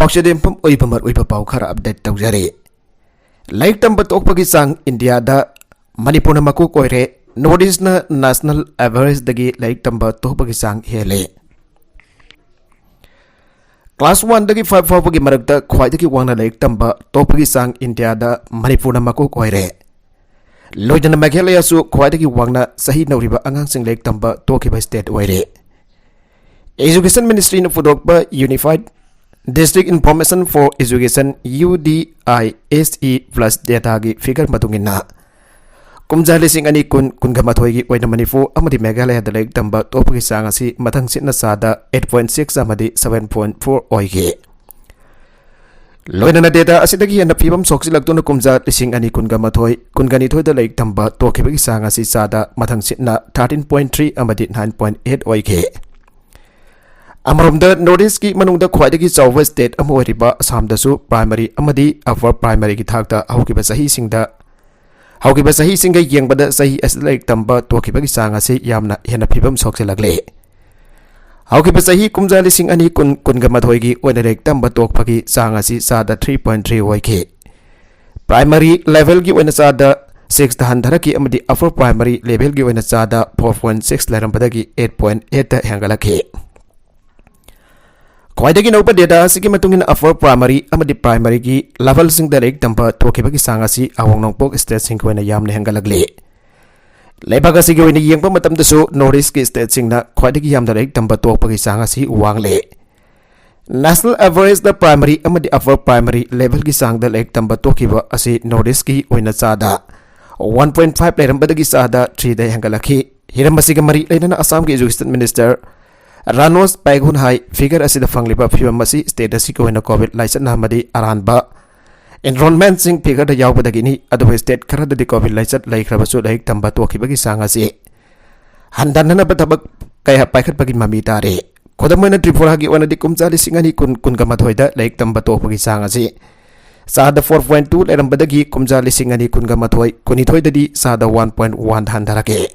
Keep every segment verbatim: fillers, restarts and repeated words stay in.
ꯄꯨꯛꯆꯦꯜ ꯌꯨꯝꯐꯝ ꯑꯣꯏꯕ ꯃꯔꯨꯑꯣꯏꯕ ꯄꯥꯎ ꯈꯔ ꯑꯞꯗꯦꯠ ꯇꯧꯖꯔꯤ꯫ ꯂꯥꯏꯔꯤꯛ ꯇꯝꯕ ꯇꯣꯛꯄꯒꯤ ꯆꯥꯡ ꯏꯟꯗꯤꯌꯥꯗ ꯃꯅꯤꯄꯨꯔꯅ ꯃꯀꯣꯛ ꯑꯣꯏꯔꯦ꯫ ꯅꯣꯔꯠ ꯏꯁꯅ ꯅꯦꯁꯅꯦꯜ ꯑꯦꯚꯔꯦꯖꯇꯒꯤ ꯂꯥꯏꯔꯤꯛ ꯇꯝꯕ ꯇꯣꯛꯄꯒꯤ ꯆꯥꯡ ꯍꯦꯜꯂꯦ꯫ ꯀ꯭ꯂꯥꯁ ꯋꯥꯟꯗꯒꯤ ꯐꯥꯏꯚ ꯐꯥꯎꯕꯒꯤ ꯃꯔꯛꯇ ꯈ꯭ꯋꯥꯏꯗꯒꯤ ꯋꯥꯡꯅ ꯂꯥꯏꯔꯤꯛ ꯇꯝꯕ ꯇꯣꯛꯄꯒꯤ ꯆꯥꯡ ꯏꯟꯗꯤꯌꯥꯗ ꯃꯅꯤꯄꯨꯔꯅ ꯃꯀꯣꯛ ꯑꯣꯏꯔꯦ꯫ ꯂꯣꯏꯅꯅ ꯃꯦꯘꯥꯂꯌꯥꯁꯨ ꯈ꯭ꯋꯥꯏꯗꯒꯤ ꯋꯥꯡꯅ ꯆꯍꯤ ꯅꯧꯔꯤꯕ ꯑꯉꯥꯡꯁꯤꯡ ꯂꯥꯏꯔꯤꯛ ꯇꯝꯕ ꯇꯣꯛꯈꯤꯕ ꯁ꯭ꯇꯦꯠ ꯑꯣꯏꯔꯦ꯫ ꯑꯦꯖꯨꯀꯦꯁꯟ ꯃꯤꯅꯤꯁꯇ꯭ꯔꯤꯅ ꯄꯨꯊꯣꯛꯄ unified district information for education, U D I S E plus, ꯗꯦꯇꯥꯒꯤ ꯐꯤꯒꯔ ꯃꯇꯨꯡ ꯏꯟꯅ, ꯀꯨꯝꯖꯥ ꯂꯤꯁꯤꯡ ꯑꯅꯤ ꯀꯨꯟ, ꯀꯨꯟꯒ ꯃꯥꯊꯣꯏꯒꯤ ꯑꯣꯏꯅ ꯃꯅꯤꯄꯨꯔ ꯑꯃꯗꯤ ꯃꯦꯘꯥꯂꯌꯥꯗ ꯂꯥꯏꯔꯤꯛ ꯇꯝꯕ ꯇꯣꯛꯄꯒꯤ ꯆꯥꯡ ꯑꯁꯤ ꯃꯊꯪ ꯁꯤꯠꯅ ꯆꯥꯗ ꯑꯩꯠ ꯄꯣꯏꯟ ꯁꯤꯛꯁ ꯑꯃꯗꯤ ꯁꯚꯦꯟ ꯄꯣꯏꯟ ꯐꯣꯔ ꯑꯣꯏꯈꯤ꯫ ꯂꯣꯏꯅꯅ ꯗꯦꯇꯥ ꯑꯁꯤꯗꯒꯤ ꯍꯦꯟꯅ ꯐꯤꯕꯝ ꯁꯣꯛꯆꯤꯜꯂꯛꯇꯨꯅ ꯀꯨꯝꯖꯥ ꯂꯤꯁꯤꯡ ꯑꯅꯤ ꯀꯨꯟꯒ ꯃꯥꯊꯣꯏ, ꯀꯨꯟꯒ ꯅꯤꯊꯣꯏꯗ ꯂꯥꯏꯔꯤꯛ ꯇꯝꯕ ꯇꯣꯛꯈꯤꯕꯒꯤ ꯆꯥꯡ ꯑꯁꯤ ꯆꯥꯗ ꯃꯊꯪ ꯁꯤꯠꯅ ꯊꯥꯔꯇꯤꯟ ꯄꯣꯏꯟ ꯊ꯭ꯔꯤ ꯑꯃꯗꯤ ꯅꯥꯏꯟ ꯄꯣꯏꯟ ꯑꯩꯠ ꯑꯣꯏꯈꯤ꯫ ꯑꯃꯔꯣꯝꯗ, ꯅꯣꯔꯠ ꯏꯁꯀꯤ ꯃꯅꯨꯡꯗ ꯈ꯭ꯋꯥꯏꯗꯒꯤ ꯆꯥꯎꯕ ꯁ꯭ꯇꯦꯠ ꯑꯃ ꯑꯣꯏꯔꯤꯕ ꯑꯁꯥꯝꯗꯁꯨ ꯄ꯭ꯔꯥꯏꯃꯔꯤ ꯑꯃꯗꯤ ꯑꯞꯄꯔ ꯄ꯭ꯔꯥꯏꯃꯔꯤꯒꯤ ꯊꯥꯛꯇ ꯍꯧꯈꯤꯕ ꯆꯍꯤꯁꯤꯡꯗ, ꯍꯧꯈꯤꯕ ꯆꯍꯤꯁꯤꯡꯒ ꯌꯦꯡꯕꯗ ꯆꯍꯤ ꯑꯁꯤꯗ ꯂꯥꯏꯔꯤꯛ ꯇꯝꯕ ꯇꯣꯛꯈꯤꯕꯒꯤ ꯆꯥꯡ ꯑꯁꯤ ꯌꯥꯝꯅ ꯍꯦꯟꯅ ꯐꯤꯕꯝ ꯁꯣꯛꯆꯤꯜꯂꯛꯂꯦ꯫ ꯍꯧꯈꯤꯕ ꯆꯍꯤ ꯀꯨꯝꯖꯥ ꯂꯤꯁꯤꯡ ꯑꯅꯤ ꯀꯨꯟ, ꯀꯨꯟꯒ ꯃꯥꯊꯣꯏꯒꯤ ꯑꯣꯏꯅ ꯂꯥꯏꯔꯤꯛ ꯇꯝꯕ ꯇꯣꯛꯄꯒꯤ ꯆꯥꯡ ꯑꯁꯤ ꯆꯥꯗ ꯊ꯭ꯔꯤ ꯄꯣꯏꯟ ꯊ꯭ꯔꯤ ꯑꯣꯏꯈꯤ꯫ ꯄ꯭ꯔꯥꯏꯃꯔꯤ ꯂꯦꯚꯦꯜꯒꯤ ꯑꯣꯏꯅ ꯆꯥꯗ ꯁꯤꯛꯁꯇ ꯍꯟꯊꯔꯛꯈꯤ ꯑꯃꯗꯤ ꯑꯞꯄꯔ ꯄ꯭ꯔꯥꯏꯃꯔꯤ ꯂꯦꯚꯦꯜꯒꯤ ꯑꯣꯏꯅ ꯆꯥꯗ ꯐꯣꯔ ꯄꯣꯏꯟ ꯁꯤꯛꯁ ꯂꯩꯔꯝꯕꯗꯒꯤ ꯑꯩꯠ ꯄꯣꯏꯟ ꯑꯩꯠꯇ ꯍꯦꯟꯒꯠꯂꯛꯈꯤ꯫ ꯈ꯭ꯋꯥꯏꯗꯒꯤ ꯅꯧꯕ ꯗꯦꯇꯥ ꯑꯁꯤꯒꯤ ꯃꯇꯨꯡ ꯏꯟꯅ, ꯑꯞꯄꯔ ꯄ꯭ꯔꯥꯏꯃꯔꯤ ꯑꯃꯗꯤ ꯄ꯭ꯔꯥꯏꯃꯔꯤꯒꯤ ꯂꯦꯚꯦꯜꯁꯤꯡꯗ ꯂꯥꯏꯔꯤꯛ ꯇꯝꯕ ꯇꯣꯛꯈꯤꯕꯒꯤ ꯆꯥꯡ ꯑꯁꯤ ꯑꯋꯥꯡ ꯅꯣꯡꯄꯣꯛ ꯁ꯭ꯇꯦꯠꯁꯤꯡꯒꯤ ꯑꯣꯏꯅ ꯌꯥꯝꯅ ꯍꯦꯟꯒꯠꯂꯛꯂꯤ꯫ ꯂꯩꯕꯥꯛ ꯑꯁꯤꯒꯤ ꯑꯣꯏꯅ ꯌꯦꯡꯕ ꯃꯇꯝꯗꯁꯨ ꯅꯣꯔꯠ ꯏꯁꯀꯤ ꯁ꯭ꯇꯦꯠꯁꯤꯡꯅ ꯈ꯭ꯋꯥꯏꯗꯒꯤ ꯌꯥꯝꯅ ꯂꯥꯏꯔꯤꯛ ꯇꯝꯕ ꯇꯣꯛꯄꯒꯤ ꯆꯥꯡ ꯑꯁꯤ ꯋꯥꯡꯂꯦ꯫ ꯅꯦꯁꯅꯦꯜ ꯑꯦꯚꯔꯦꯖꯇ ꯄ꯭ꯔꯥꯏꯃꯔꯤ ꯑꯃꯗꯤ ꯑꯞꯄꯔ ꯄ꯭ꯔꯥꯏꯃꯔꯤ ꯂꯦꯚꯦꯜꯒꯤ ꯆꯥꯡꯗ ꯂꯥꯏꯔꯤꯛ ꯇꯝꯕ ꯇꯣꯛꯈꯤꯕ ꯑꯁꯤ ꯅꯣꯔꯠ ꯏꯁꯀꯤ ꯑꯣꯏꯅ ꯆꯥꯗ ꯋꯥꯟ ꯄꯣꯏꯟ ꯐꯥꯏꯚ ꯂꯩꯔꯝꯕꯗꯒꯤ ꯆꯥꯗ ꯊ꯭ꯔꯤꯗ ꯍꯦꯟꯒꯠꯂꯛꯈꯤ꯫ ꯍꯤꯔꯝ ꯑꯁꯤꯒ ꯃꯔꯤ ꯂꯩꯅꯅ ꯑꯁꯥꯝꯒꯤ ꯑꯦꯖꯨꯀꯦꯁꯟ ꯃꯤꯅꯤꯁꯇꯔ ꯔꯥꯅꯣꯖ ꯄꯥꯏꯒꯨꯟ ꯍꯥꯏ, ꯐꯤꯒꯔ ꯑꯁꯤꯗ ꯐꯪꯂꯤꯕ ꯐꯤꯕꯝ ꯑꯁꯤ ꯁ꯭ꯇꯦꯠ ꯑꯁꯤꯒꯤ ꯑꯣꯏꯅ ꯀꯣꯚꯤꯗ ꯂꯥꯏꯆꯠꯅ ꯑꯃꯗꯤ ꯑꯔꯥꯟꯕ ꯑꯦꯟꯔꯣꯜꯃꯦꯟꯠꯁꯤꯡ ꯐꯤꯒꯔꯗ ꯌꯥꯎꯕꯗꯒꯤꯅꯤ꯫ ꯑꯗꯨꯕꯨ ꯁ꯭ꯇꯦꯠ ꯈꯔꯗꯗꯤ ꯀꯣꯚꯤꯗ ꯂꯥꯏꯆꯠ ꯂꯩꯈ꯭ꯔꯕꯁꯨ ꯂꯥꯏꯔꯤꯛ ꯇꯝꯕ ꯇꯣꯛꯈꯤꯕꯒꯤ ꯆꯥꯡ ꯑꯁꯤ ꯍꯟꯊꯅꯅꯕ ꯊꯕꯛ ꯀꯌꯥ ꯄꯥꯏꯈꯠꯄꯒꯤ ꯃꯃꯤ ꯇꯥꯔꯦ꯫ ꯈꯨꯗꯝ ꯑꯣꯏꯅ, ꯇ꯭ꯔꯤꯄꯨꯔꯥꯒꯤ ꯑꯣꯏꯅꯗꯤ ꯀꯨꯝꯖꯥ ꯂꯤꯁꯤꯡ ꯑꯅꯤ ꯀꯨꯟ, ꯀꯨꯟꯒ ꯃꯥꯊꯣꯏꯗ ꯂꯥꯏꯔꯤꯛ ꯇꯝꯕ ꯇꯣꯛꯄꯒꯤ ꯆꯥꯡ ꯑꯁꯤ ꯆꯥꯗ ꯐꯣꯔ ꯄꯣꯏꯟ ꯇꯨ ꯂꯩꯔꯝꯕꯗꯒꯤ ꯀꯨꯝꯖꯥ ꯂꯤꯁꯤꯡ ꯑꯅꯤ ꯀꯨꯟꯒ ꯃꯥꯊꯣꯏ, ꯀꯨꯟꯅꯤꯊꯣꯏꯗꯗꯤ ꯆꯥꯗ ꯋꯥꯟ ꯄꯣꯏꯟ ꯋꯥꯟ ꯍꯟꯊꯔꯛꯀꯦ꯫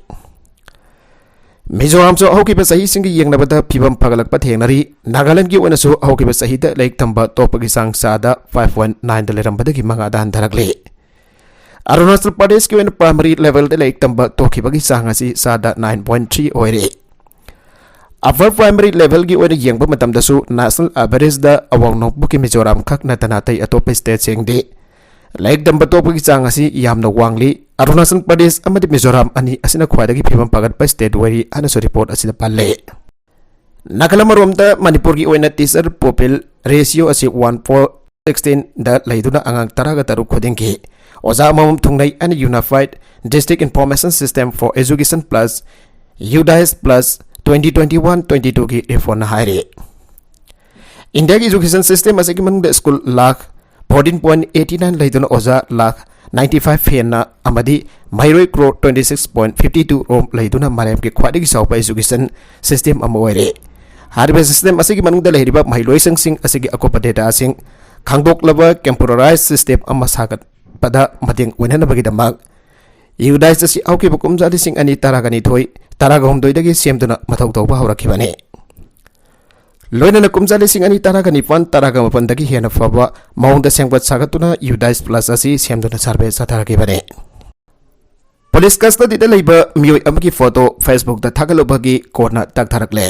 ꯃꯤꯖꯣꯔꯥꯝꯁꯨ ꯍꯧꯈꯤꯕ ꯆꯍꯤꯁꯤꯡꯒ ꯌꯦꯡꯅꯕꯗ ꯐꯤꯕꯝ ꯐꯒꯠꯂꯛꯄ ꯊꯦꯡꯅꯔꯤ꯫ ꯅꯥꯒꯥꯂꯦꯟꯗꯒꯤ ꯑꯣꯏꯅꯁꯨ ꯍꯧꯈꯤꯕ ꯆꯍꯤꯗ ꯂꯥꯏꯔꯤꯛ ꯇꯝꯕ ꯇꯣꯛꯄꯒꯤ ꯆꯥꯡ ꯆꯥꯗ ꯐꯥꯏꯚ ꯄꯣꯏꯟ ꯅꯥꯏꯟꯗ ꯂꯩꯔꯝꯕꯗꯒꯤ ꯃꯉꯥꯗ ꯍꯟꯊꯔꯛꯂꯤ꯫ ꯑꯔꯨꯅꯥꯆꯜ ꯄ꯭ꯔꯗꯦꯁꯀꯤ ꯑꯣꯏꯅ ꯄ꯭ꯔꯥꯏꯃꯔꯤ ꯂꯦꯚꯦꯜꯗ ꯂꯥꯏꯔꯤꯛ ꯇꯝꯕ ꯇꯣꯛꯈꯤꯕꯒꯤ ꯆꯥꯡ ꯑꯁꯤ ꯆꯥꯗ ꯅꯥꯏꯟ ꯄꯣꯏꯟ ꯊ꯭ꯔꯤ ꯑꯣꯏꯔꯦ꯫ ꯑꯄꯔ ꯄ꯭ꯔꯥꯏꯃꯔꯤ ꯂꯦꯚꯦꯜꯒꯤ ꯑꯣꯏꯅ ꯌꯦꯡꯕ ꯃꯇꯝꯗꯁꯨ ꯅꯦꯁꯅꯦꯜ ꯑꯦꯚꯔꯦꯖꯇ ꯑꯋꯥꯡ ꯅꯣꯡꯄꯣꯛꯀꯤ ꯃꯤꯖꯣꯔꯥꯝ ꯈꯛ ꯅꯠꯇꯅ ꯑꯇꯩ ꯑꯇꯣꯞꯄ ꯁ꯭ꯇꯦꯠꯁꯤꯡꯗꯤ ꯂꯥꯏꯔꯤꯛ ꯇꯝꯕ ꯇꯣꯛꯄꯒꯤ ꯆꯥꯡ ꯑꯁꯤ ꯌꯥꯝꯅ ꯋꯥꯡꯂꯤ꯫ ꯑꯔꯨꯅꯥꯆꯜ ꯄ꯭ꯔꯗꯦꯁ ꯑꯃꯗꯤ ꯃꯤꯖꯣꯔꯥꯝ ꯑꯅꯤ ꯑꯁꯤꯅ ꯈ꯭ꯋꯥꯏꯗꯒꯤ ꯐꯤꯕꯝ ꯐꯒꯠꯄ ꯁ꯭ꯇꯦꯠ ꯑꯣꯏꯔꯤ ꯍꯥꯏꯅꯁꯨ ꯔꯤꯄꯣꯔꯠ ꯑꯁꯤꯗ ꯄꯜꯂꯤ꯫ ꯅꯥꯀꯜ ꯑꯃꯔꯣꯝꯗ ꯃꯅꯤꯄꯨꯔꯒꯤ ꯑꯣꯏꯅ ꯇꯤꯆꯔ ꯄꯨꯄꯤꯜ ꯔꯦꯁꯤꯌꯣ ꯑꯁꯤ ꯋꯥꯟ ꯐꯣꯔ ꯁꯤꯛꯁꯇꯤꯟꯗ ꯂꯩꯗꯨꯅ ꯑꯉꯥꯡ ꯇꯔꯥꯒ ꯇꯔꯨꯛ ꯈꯨꯗꯤꯡꯒꯤ ꯑꯣꯖꯥ ꯑꯃꯃꯝ ꯊꯨꯡꯅꯩ ꯍꯥꯏꯅ Unified District Information System for Education Plus, UDISE plus, twenty twenty one twenty ꯇꯨꯒꯤ ꯔꯤꯄꯣꯔꯠꯅ ꯍꯥꯏꯔꯤ꯫ ꯏꯟꯗꯤꯌꯥꯒꯤ ꯏꯖꯨꯀꯦꯁꯟ ꯁꯤꯁꯇꯦꯝ ꯑꯁꯤꯒꯤ ꯃꯅꯨꯡꯗ school lakh fourteen point eighty nine ꯂꯩꯗꯨꯅ ꯑꯣꯖꯥ ꯂꯥꯈ ꯅꯥꯏꯟꯇꯤ ꯐꯥꯏꯚ ꯍꯦꯟꯅ ꯑꯃꯗꯤ ꯃꯍꯩꯔꯣꯏ crore twenty six point fifty two ꯔꯣꯝ ꯂꯩꯗꯨꯅ ꯃꯥꯂꯦꯝꯒꯤ ꯈ꯭ꯋꯥꯏꯗꯒꯤ ꯆꯥꯎꯕ ꯏꯖꯨꯀꯦꯁꯟ ꯁꯤꯁꯇꯦꯝ ꯑꯃ ꯑꯣꯏꯔꯦ꯫ ꯍꯥꯏꯔꯤꯕ ꯁꯤꯁꯇꯦꯝ ꯑꯁꯤꯒꯤ ꯃꯅꯨꯡꯗ ꯂꯩꯔꯤꯕ ꯃꯍꯩꯂꯣꯏꯁꯪꯁꯤꯡ ꯑꯁꯤꯒꯤ ꯑꯀꯨꯞꯄ ꯗꯦꯇꯥꯁꯤꯡ ꯈꯪꯗꯣꯛꯂꯕ ꯀꯝꯄ꯭ꯌꯨꯇꯔꯥꯏꯖ ꯁꯤꯁꯇꯦꯝ ꯑꯃ ꯁꯥꯒꯠꯄꯗ ꯃꯇꯦꯡ ꯑꯣꯏꯅꯅꯕꯒꯤꯗꯃꯛ ꯌꯨꯗꯥꯏꯁ ꯑꯁꯤ ꯍꯧꯈꯤꯕ ꯀꯨꯝꯖꯥ ꯂꯤꯁꯤꯡ ꯑꯅꯤ ꯇꯔꯥꯒ ꯅꯤꯊꯣꯏ ꯇꯔꯥꯒ ꯍꯨꯝꯗꯣꯏꯗꯒꯤ ꯁꯦꯝꯗꯨꯅ ꯃꯊꯧ ꯇꯧꯕ ꯍꯧꯔꯛꯈꯤꯕꯅꯤ꯫ ꯂꯣꯏꯅꯅ ꯀꯨꯝꯖꯥ ꯂꯤꯁꯤꯡ ꯑꯅꯤ ꯇꯔꯥꯒ ꯅꯤꯄꯥꯟ ꯇꯔꯥꯒ ꯃꯥꯄꯟꯗꯒꯤ ꯍꯦꯟꯅ ꯐꯕ ꯃꯑꯣꯡꯗ ꯁꯦꯝꯒꯠ ꯁꯥꯒꯠꯇꯨꯅ ꯌꯨꯗꯥꯏꯁ ꯄ꯭ꯂꯁ ꯑꯁꯤ ꯁꯦꯝꯗꯨꯅ ꯁꯔꯚꯦ ꯆꯠꯊꯔꯛꯈꯤꯕꯅꯤ꯫ ꯄꯨꯂꯤꯁ ꯀꯁꯇꯗꯤꯗ ꯂꯩꯕ ꯃꯤꯑꯣꯏ ꯑꯃꯒꯤ ꯐꯣꯇꯣ ꯐꯦꯁꯕꯨꯛꯇ ꯊꯥꯒꯠꯂꯨꯕꯒꯤ ꯀꯣꯔꯠꯅ ꯇꯛꯊꯔꯛꯂꯦ꯫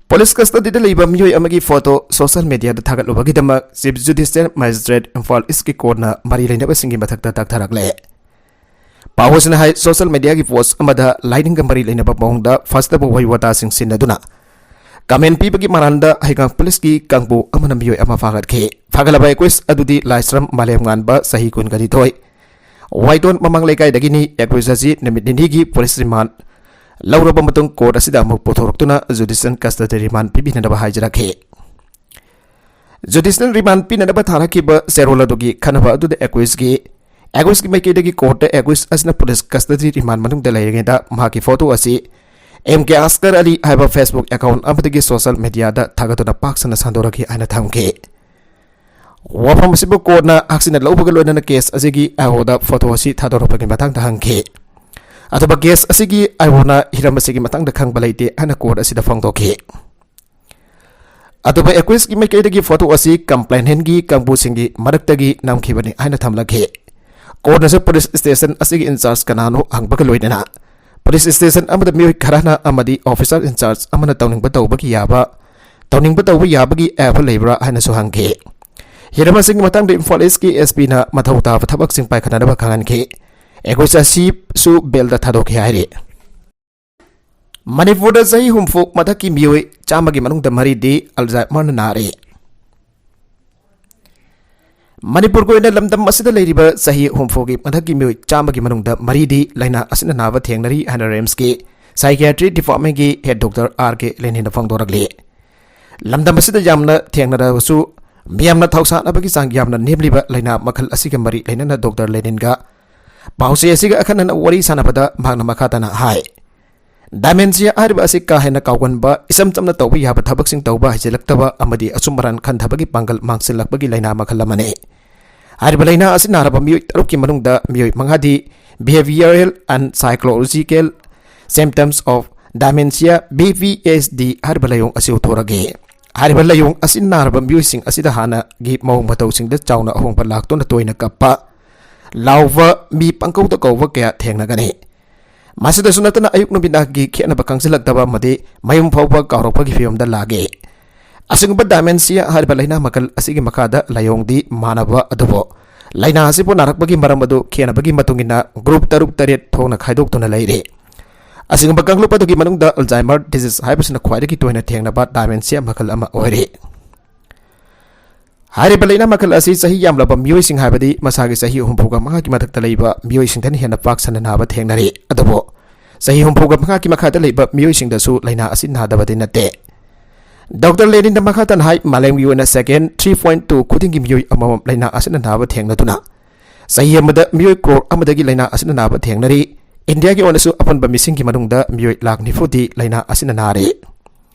ꯄꯨꯂꯤꯁ ꯀꯁꯇꯗꯤꯗ ꯂꯩꯕ ꯃꯤꯑꯣꯏ ꯑꯃꯒꯤ ꯐꯣꯇꯣ ꯁꯣꯁꯤꯌꯦꯜ ꯃꯤꯗꯤꯌꯥꯗ ꯊꯥꯒꯠꯂꯨꯕꯒꯤꯗꯃꯛ ꯆꯤꯐ ꯖꯨꯗꯤꯁꯤꯌꯦꯜ ꯃꯦꯖꯤꯁꯇ꯭ꯔꯦꯠ ꯏꯝꯐꯥꯜ ꯏꯁꯀꯤ ꯀꯣꯔꯠꯅ ꯃꯔꯤ ꯂꯩꯅꯕꯁꯤꯡꯒꯤ ꯃꯊꯛꯇ ꯇꯛꯊꯔꯛꯂꯦ꯫ ꯄꯥꯎ ꯑꯁꯤꯅ ꯍꯥꯏ, ꯁꯣꯁꯤꯌꯦꯜ ꯃꯤꯗꯤꯌꯥꯒꯤ ꯄꯣꯁ ꯑꯃꯗ ꯂꯥꯏꯅꯤꯡꯒ ꯃꯔꯤ ꯂꯩꯅꯕ ꯃꯑꯣꯡꯗ ꯐꯠꯇꯕ ꯋꯥꯍꯩ ꯋꯥꯇꯥꯁꯤꯡ ꯁꯤꯖꯤꯟꯅꯗꯨꯅ ꯀꯃꯦꯟ ꯄꯤꯕꯒꯤ ꯃꯔꯥꯜꯗ ꯍꯩꯉꯥꯡ ꯄꯨꯂꯤꯁꯀꯤ ꯀꯥꯡꯕꯨ ꯑꯃꯅ ꯃꯤꯑꯣꯏ ꯑꯃ ꯐꯥꯒꯠꯈꯤ꯫ ꯐꯥꯒꯠꯂꯕ ꯑꯦꯀ꯭ꯌꯨꯁ ꯑꯗꯨꯗꯤ ꯂꯥꯏꯁ꯭ꯔꯝ ꯃꯥꯂꯦꯝꯉꯥꯟꯕ, ꯆꯍꯤ ꯀꯨꯟꯒ ꯅꯤꯊꯣꯏ, ꯋꯥꯏꯇꯣꯟ ꯃꯃꯥꯡ ꯂꯩꯀꯥꯏꯗꯒꯤꯅꯤ꯫ ꯑꯦꯀ꯭ꯌꯨꯁ ꯑꯁꯤ ꯅꯨꯃꯤꯠ ꯅꯤꯅꯤꯒꯤ ꯄꯨꯂꯤꯁ ꯔꯤꯃꯥꯟ ꯂꯧꯔꯕ ꯃꯇꯨꯡ ꯀꯣꯔꯠ ꯑꯁꯤꯗ ꯑꯃꯨꯛ ꯄꯨꯊꯣꯔꯛꯇꯨꯅ ꯖꯨꯗꯤꯁꯤꯌꯦꯜ ꯀꯁꯇꯗꯤ ꯔꯤꯃꯥꯟ ꯄꯤꯕꯤꯅꯅꯕ ꯍꯥꯏꯖꯔꯛꯈꯤ꯫ ꯖꯨꯗꯤꯁꯤꯌꯦꯜ ꯔꯤꯃꯥꯟ ꯄꯤꯅꯅꯕ ꯊꯥꯔꯛꯈꯤꯕ ꯆꯦꯔꯣꯜ ꯑꯗꯨꯒꯤ ꯈꯟꯅꯕ ꯑꯗꯨꯗ ꯑꯦꯀ꯭ꯌꯨꯁꯀꯤ, ꯑꯦꯀ꯭ꯌꯨꯁꯀꯤ ꯃꯥꯏꯀꯩꯗꯒꯤ ꯀꯣꯔꯠꯇ ꯑꯦꯀ꯭ꯌꯨꯁ ꯑꯁꯤꯅ ꯄꯨꯂꯤꯁ ꯀꯁꯇꯗꯤ ꯔꯤꯃꯥꯟ ꯃꯅꯨꯡꯗ ꯂꯩꯔꯤꯉꯩꯗ ꯃꯍꯥꯛꯀꯤ ꯐꯣꯇꯣ ꯑꯁꯤ ꯑꯦꯝ ꯀꯦ ꯑꯁꯀꯔ ꯑꯂꯤ ꯍꯥꯏꯕ ꯐꯦꯁꯕꯨꯛ ꯑꯦꯀꯥꯎꯟ ꯑꯃꯗꯒꯤ ꯁꯣꯁꯤꯌꯦꯜ ꯃꯤꯗꯤꯌꯥꯗ ꯊꯥꯒꯠꯇꯨꯅ ꯄꯥꯛ ꯁꯟꯅ ꯁꯟꯗꯣꯔꯛꯈꯤ ꯍꯥꯏꯅ ꯊꯝꯈꯤ꯫ ꯋꯥꯐꯝ ꯑꯁꯤꯕꯨ ꯀꯣꯔꯠꯅ ꯍꯛꯆꯤꯟꯅ ꯂꯧꯕꯒ ꯂꯣꯏꯅꯅ ꯀꯦꯁ ꯑꯁꯤꯒꯤ ꯑꯥꯏ ꯑꯣꯗ ꯐꯣꯇꯣ ꯑꯁꯤ ꯊꯥꯗꯣꯔꯛꯄꯒꯤ ꯃꯇꯥꯡꯗ ꯍꯪꯈꯤ꯫ ꯑꯗꯨꯕꯨ ꯀꯦꯁ ꯑꯁꯤꯒꯤ ꯑꯥꯏꯑꯣꯅ ꯍꯤꯔꯝ ꯑꯁꯤꯒꯤ ꯃꯇꯥꯡꯗ ꯈꯪꯕ ꯂꯩꯇꯦ ꯍꯥꯏꯅ ꯀꯣꯔꯠ ꯑꯁꯤꯗ ꯐꯣꯡꯗꯣꯛꯈꯤ꯫ ꯑꯗꯨꯕꯨ ꯑꯦꯀ꯭ꯌꯨꯁꯀꯤ ꯃꯥꯏꯀꯩꯗꯒꯤ ꯐꯣꯇꯣ ꯑꯁꯤ ꯀꯝꯄ꯭ꯂꯦꯅꯦꯟꯒꯤ ꯀꯥꯡꯕꯨꯁꯤꯡꯒꯤ ꯃꯔꯛꯇꯒꯤ ꯅꯝꯈꯤꯕꯅꯤ ꯍꯥꯏꯅ ꯊꯝꯂꯛꯈꯤ꯫ ꯀꯣꯔꯠꯅꯁꯨ ꯄꯨꯂꯤꯁ ꯁ꯭ꯇꯦꯁꯟ ꯑꯁꯤꯒꯤ ꯏꯟꯆꯥꯔꯖ ꯀꯅꯥꯅꯣ ꯍꯪꯕꯒ ꯂꯣꯏꯅꯅ ꯄꯨꯂꯤꯁ ꯁ꯭ꯇꯦꯁꯟ ꯑꯃꯗ ꯃꯤꯑꯣꯏ ꯈꯔꯅ ꯑꯃꯗꯤ ꯑꯣꯐꯤꯁꯥꯔ ꯏꯟꯆꯥꯔꯖ ꯑꯃꯅ ꯇꯧꯅꯤꯡꯕ ꯇꯧꯕꯒꯤ ꯌꯥꯕ, ꯇꯧꯅꯤꯡꯕ ꯇꯧꯕ ꯌꯥꯕꯒꯤ ꯑꯌꯥꯕ ꯂꯩꯕ꯭ꯔꯥ ꯍꯥꯏꯅꯁꯨ ꯍꯪꯈꯤ꯫ ꯍꯤꯔꯝ ꯑꯁꯤꯒꯤ ꯃꯇꯥꯡꯗ ꯏꯝꯐꯥꯜ ꯏꯁꯀꯤ ꯑꯦꯁ ꯄꯤꯅ ꯃꯊꯧ ꯇꯥꯕ ꯊꯕꯛꯁꯤꯡ ꯄꯥꯏꯈꯠꯅꯅꯕ ꯈꯪꯍꯟꯈꯤ꯫ ꯑꯦꯀ꯭ꯌꯨꯁ ꯑꯁꯤꯁꯨ ꯕꯦꯜꯗ ꯊꯥꯗꯣꯛꯈꯤ ꯍꯥꯏꯔꯤ꯫ ꯃꯅꯤꯄꯨꯔꯗ ꯆꯍꯤ ꯍꯨꯝꯐꯨ ꯃꯊꯛꯀꯤ ꯃꯤꯑꯣꯏ ꯆꯥꯝꯃꯒꯤ ꯃꯅꯨꯡꯗ ꯃꯔꯤꯗꯤ ꯑꯜꯖꯥꯏꯃꯔꯅ ꯅꯥꯔꯦ꯫ ꯃꯅꯤꯄꯨꯔꯒꯤ ꯑꯣꯏꯅ ꯂꯝꯗꯝ ꯑꯁꯤꯗ ꯂꯩꯔꯤꯕ ꯆꯍꯤ ꯍꯨꯝꯐꯨꯒꯤ ꯃꯊꯛꯀꯤ ꯃꯤꯑꯣꯏ ꯆꯥꯝꯃꯒꯤ ꯃꯅꯨꯡꯗ ꯃꯔꯤꯗꯤ ꯂꯥꯏꯅꯥ ꯑꯁꯤꯅ ꯅꯥꯕ ꯊꯦꯡꯅꯔꯤ ꯍꯥꯏꯅ ꯔꯤꯝꯁꯀꯤ ꯁꯥꯏꯀꯤꯌꯥꯇ꯭ꯔꯤ ꯗꯤꯄꯥꯔꯠꯃꯦꯟꯒꯤ ꯍꯦꯗ ꯗꯣꯛꯇꯔ ꯑꯥꯔ ꯀꯦ ꯂꯦꯅꯤꯟꯅ ꯐꯣꯡꯗꯣꯔꯛꯂꯤ꯫ ꯂꯝꯗꯝ ꯑꯁꯤꯗ ꯌꯥꯝꯅ ꯊꯦꯡꯅꯔꯕꯁꯨ ꯃꯤꯌꯥꯝꯅ ꯊꯧꯁꯥꯅꯕꯒꯤ ꯆꯥꯡ ꯌꯥꯝꯅ ꯅꯦꯝꯂꯤꯕ ꯂꯥꯏꯅꯥ ꯃꯈꯜ ꯑꯁꯤꯒ ꯃꯔꯤ ꯂꯩꯅꯅ ꯗꯣꯛꯇꯔ ꯂꯦꯅꯤꯟꯒ ꯄꯥꯎꯆꯦ ꯑꯁꯤꯒ ꯑꯈꯟꯅꯅ ꯋꯥꯔꯤ ꯁꯥꯟꯅꯕꯗ ꯃꯍꯥꯛꯅ ꯃꯈꯥ ꯇꯥꯅ ꯍꯥꯏ, ꯗꯥꯏꯃꯦꯟꯁꯤꯌꯥ ꯍꯥꯏꯔꯤꯕ ꯑꯁꯤ ꯀꯥ ꯍꯦꯟꯅ ꯀꯥꯎꯒꯟꯕ, ꯏꯆꯝ ꯆꯝꯅ ꯇꯧꯕ ꯌꯥꯕ ꯊꯕꯛꯁꯤꯡ ꯇꯧꯕ ꯍꯩꯖꯤꯜꯂꯛꯇꯕ ꯑꯃꯗꯤ ꯑꯆꯨꯝ ꯑꯔꯥꯟ ꯈꯟꯊꯕꯒꯤ ꯄꯥꯡꯒꯜ ꯃꯥꯡꯁꯤꯜꯂꯛꯄꯒꯤ ꯂꯥꯏꯅꯥ ꯃꯈꯜ ꯑꯃꯅꯤ꯫ ꯍꯥꯏꯔꯤꯕ ꯂꯥꯏꯅꯥ ꯑꯁꯤ ꯅꯥꯔꯕ ꯃꯤꯑꯣꯏ ꯇꯔꯨꯛꯀꯤ ꯃꯅꯨꯡꯗ ꯃꯤꯑꯣꯏ ꯃꯉꯥꯗꯤ Behavioral and Psychological Symptoms of Dementia, B P S D, ꯍꯥꯏꯔꯤꯕ ꯂꯥꯏꯑꯣꯡ ꯑꯁꯤ ꯎꯠꯊꯣꯔꯛꯏ꯫ ꯍꯥꯏꯔꯤꯕ ꯂꯥꯏꯑꯣꯡ ꯑꯁꯤ ꯅꯥꯔꯕ ꯃꯤꯑꯣꯏꯁꯤꯡ ꯑꯁꯤꯗ ꯍꯥꯟꯅꯒꯤ ꯃꯑꯣꯡ ꯃꯇꯧꯁꯤꯡꯗ ꯆꯥꯎꯅ ꯑꯍꯣꯡꯕ ꯂꯥꯛꯇꯨꯅ ꯇꯣꯏꯅ ꯀꯞꯄ, ꯂꯥꯎꯕ, ꯃꯤ ꯄꯪꯀꯧꯗ ꯀꯧꯕ ꯀꯌꯥ ꯊꯦꯡꯅꯒꯅꯤ꯫ ꯃꯁꯤꯗꯁꯨ ꯅꯠꯇꯅ ꯑꯌꯨꯛ ꯅꯨꯃꯤꯗꯥꯡꯒꯤ ꯈꯦꯠꯅꯕ ꯈꯪꯖꯤꯜꯂꯛꯇꯕ ꯑꯃꯗꯤ ꯃꯌꯨꯝ ꯐꯥꯎꯕ ꯀꯥꯎꯔꯛꯄꯒꯤ ꯐꯤꯕꯝꯗ ꯂꯥꯛꯏ꯫ ꯑꯁꯤꯒꯨꯝꯕ ꯗꯥꯏꯃꯦꯟꯁꯤꯌꯥ ꯍꯥꯏꯔꯤꯕ ꯂꯥꯏꯅꯥ ꯃꯈꯜ ꯑꯁꯤꯒꯤ ꯃꯈꯥꯗ ꯂꯥꯏꯑꯣꯡꯗꯤ ꯃꯥꯟꯅꯕ ꯑꯗꯨꯕꯨ ꯂꯥꯏꯅꯥ ꯑꯁꯤꯕꯨ ꯅꯥꯔꯛꯄꯒꯤ ꯃꯔꯝ ꯑꯗꯨ ꯈꯦꯠꯅꯕꯒꯤ ꯃꯇꯨꯡ ꯏꯟꯅ ꯒ꯭ꯔꯨꯞ ꯇꯔꯨꯛ ꯇꯔꯦꯠ ꯊꯣꯛꯅ ꯈꯥꯏꯗꯣꯛꯇꯨꯅ ꯂꯩꯔꯤ꯫ ꯑꯁꯤꯒꯨꯝꯕ ꯀꯥꯡꯂꯨꯞ ꯑꯗꯨꯒꯤ ꯃꯅꯨꯡꯗ ꯑꯜꯖꯥꯏꯃꯔ ꯗꯤꯖꯤꯖ ꯍꯥꯏꯕꯁꯤꯅ ꯈ꯭ꯋꯥꯏꯗꯒꯤ ꯇꯣꯏꯅ ꯊꯦꯡꯅꯕ ꯗꯥꯏꯃꯦꯟꯁꯤꯌꯥ ꯃꯈꯜ ꯑꯃ ꯑꯣꯏꯔꯤ꯫ ꯍꯥꯏꯔꯤꯕ ꯂꯥꯏꯅꯥ ꯃꯈꯜ ꯑꯁꯤ ꯆꯍꯤ ꯌꯥꯝꯂꯕ ꯃꯤꯑꯣꯏꯁꯤꯡ, ꯍꯥꯏꯕꯗꯤ ꯃꯁꯥꯒꯤ ꯆꯍꯤ ꯍꯨꯝꯐꯨꯒ ꯃꯉꯥꯒꯤ ꯃꯊꯛꯇ ꯂꯩꯕ ꯃꯤꯑꯣꯏꯁꯤꯡꯗꯅ ꯍꯦꯟꯅ ꯄꯥꯛ ꯁꯟꯅ ꯅꯥꯕ ꯊꯦꯡꯅꯔꯤ꯫ ꯑꯗꯨꯕꯨ ꯆꯍꯤ ꯍꯨꯝꯐꯨꯒ ꯃꯉꯥꯒꯤ ꯃꯈꯥꯗ ꯂꯩꯕ ꯃꯤꯑꯣꯏꯁꯤꯡꯗꯁꯨ ꯂꯥꯏꯅꯥ ꯑꯁꯤ ꯅꯥꯗꯕꯗꯤ ꯅꯠꯇꯦ꯫ ꯗꯣꯛꯇꯔ ꯂꯦꯅꯤꯟꯅ ꯃꯈꯥ ꯇꯥꯅ ꯍꯥꯏ, ꯃꯥꯂꯦꯝꯒꯤ ꯑꯣꯏꯅ ꯁꯦꯀꯦꯟ ꯊ꯭ꯔꯤ ꯄꯣꯏꯟ ꯇꯨ ꯈꯨꯗꯤꯡꯒꯤ ꯃꯤꯑꯣꯏ ꯑꯃꯃꯝ ꯂꯥꯏꯅꯥ ꯑꯁꯤꯅ ꯅꯥꯕ ꯊꯦꯡꯅꯗꯨꯅ ꯆꯍꯤ ꯑꯃꯗ ꯃꯤꯑꯣꯏ ꯀ꯭ꯔꯣꯔ ꯑꯃꯗꯒꯤ ꯂꯥꯏꯅꯥ ꯑꯁꯤꯅ ꯅꯥꯕ ꯊꯦꯡꯅꯔꯤ꯫ ꯏꯟꯗꯤꯌꯥꯒꯤ ꯑꯣꯏꯅꯁꯨ ꯑꯄꯨꯟꯕ ꯃꯤꯁꯤꯡꯒꯤ ꯃꯅꯨꯡꯗ ꯃꯤꯑꯣꯏ ꯂꯥꯈ ꯅꯤꯐꯨꯗꯤ ꯂꯥꯏꯅꯥ ꯑꯁꯤꯅ ꯅꯥꯔꯤ꯫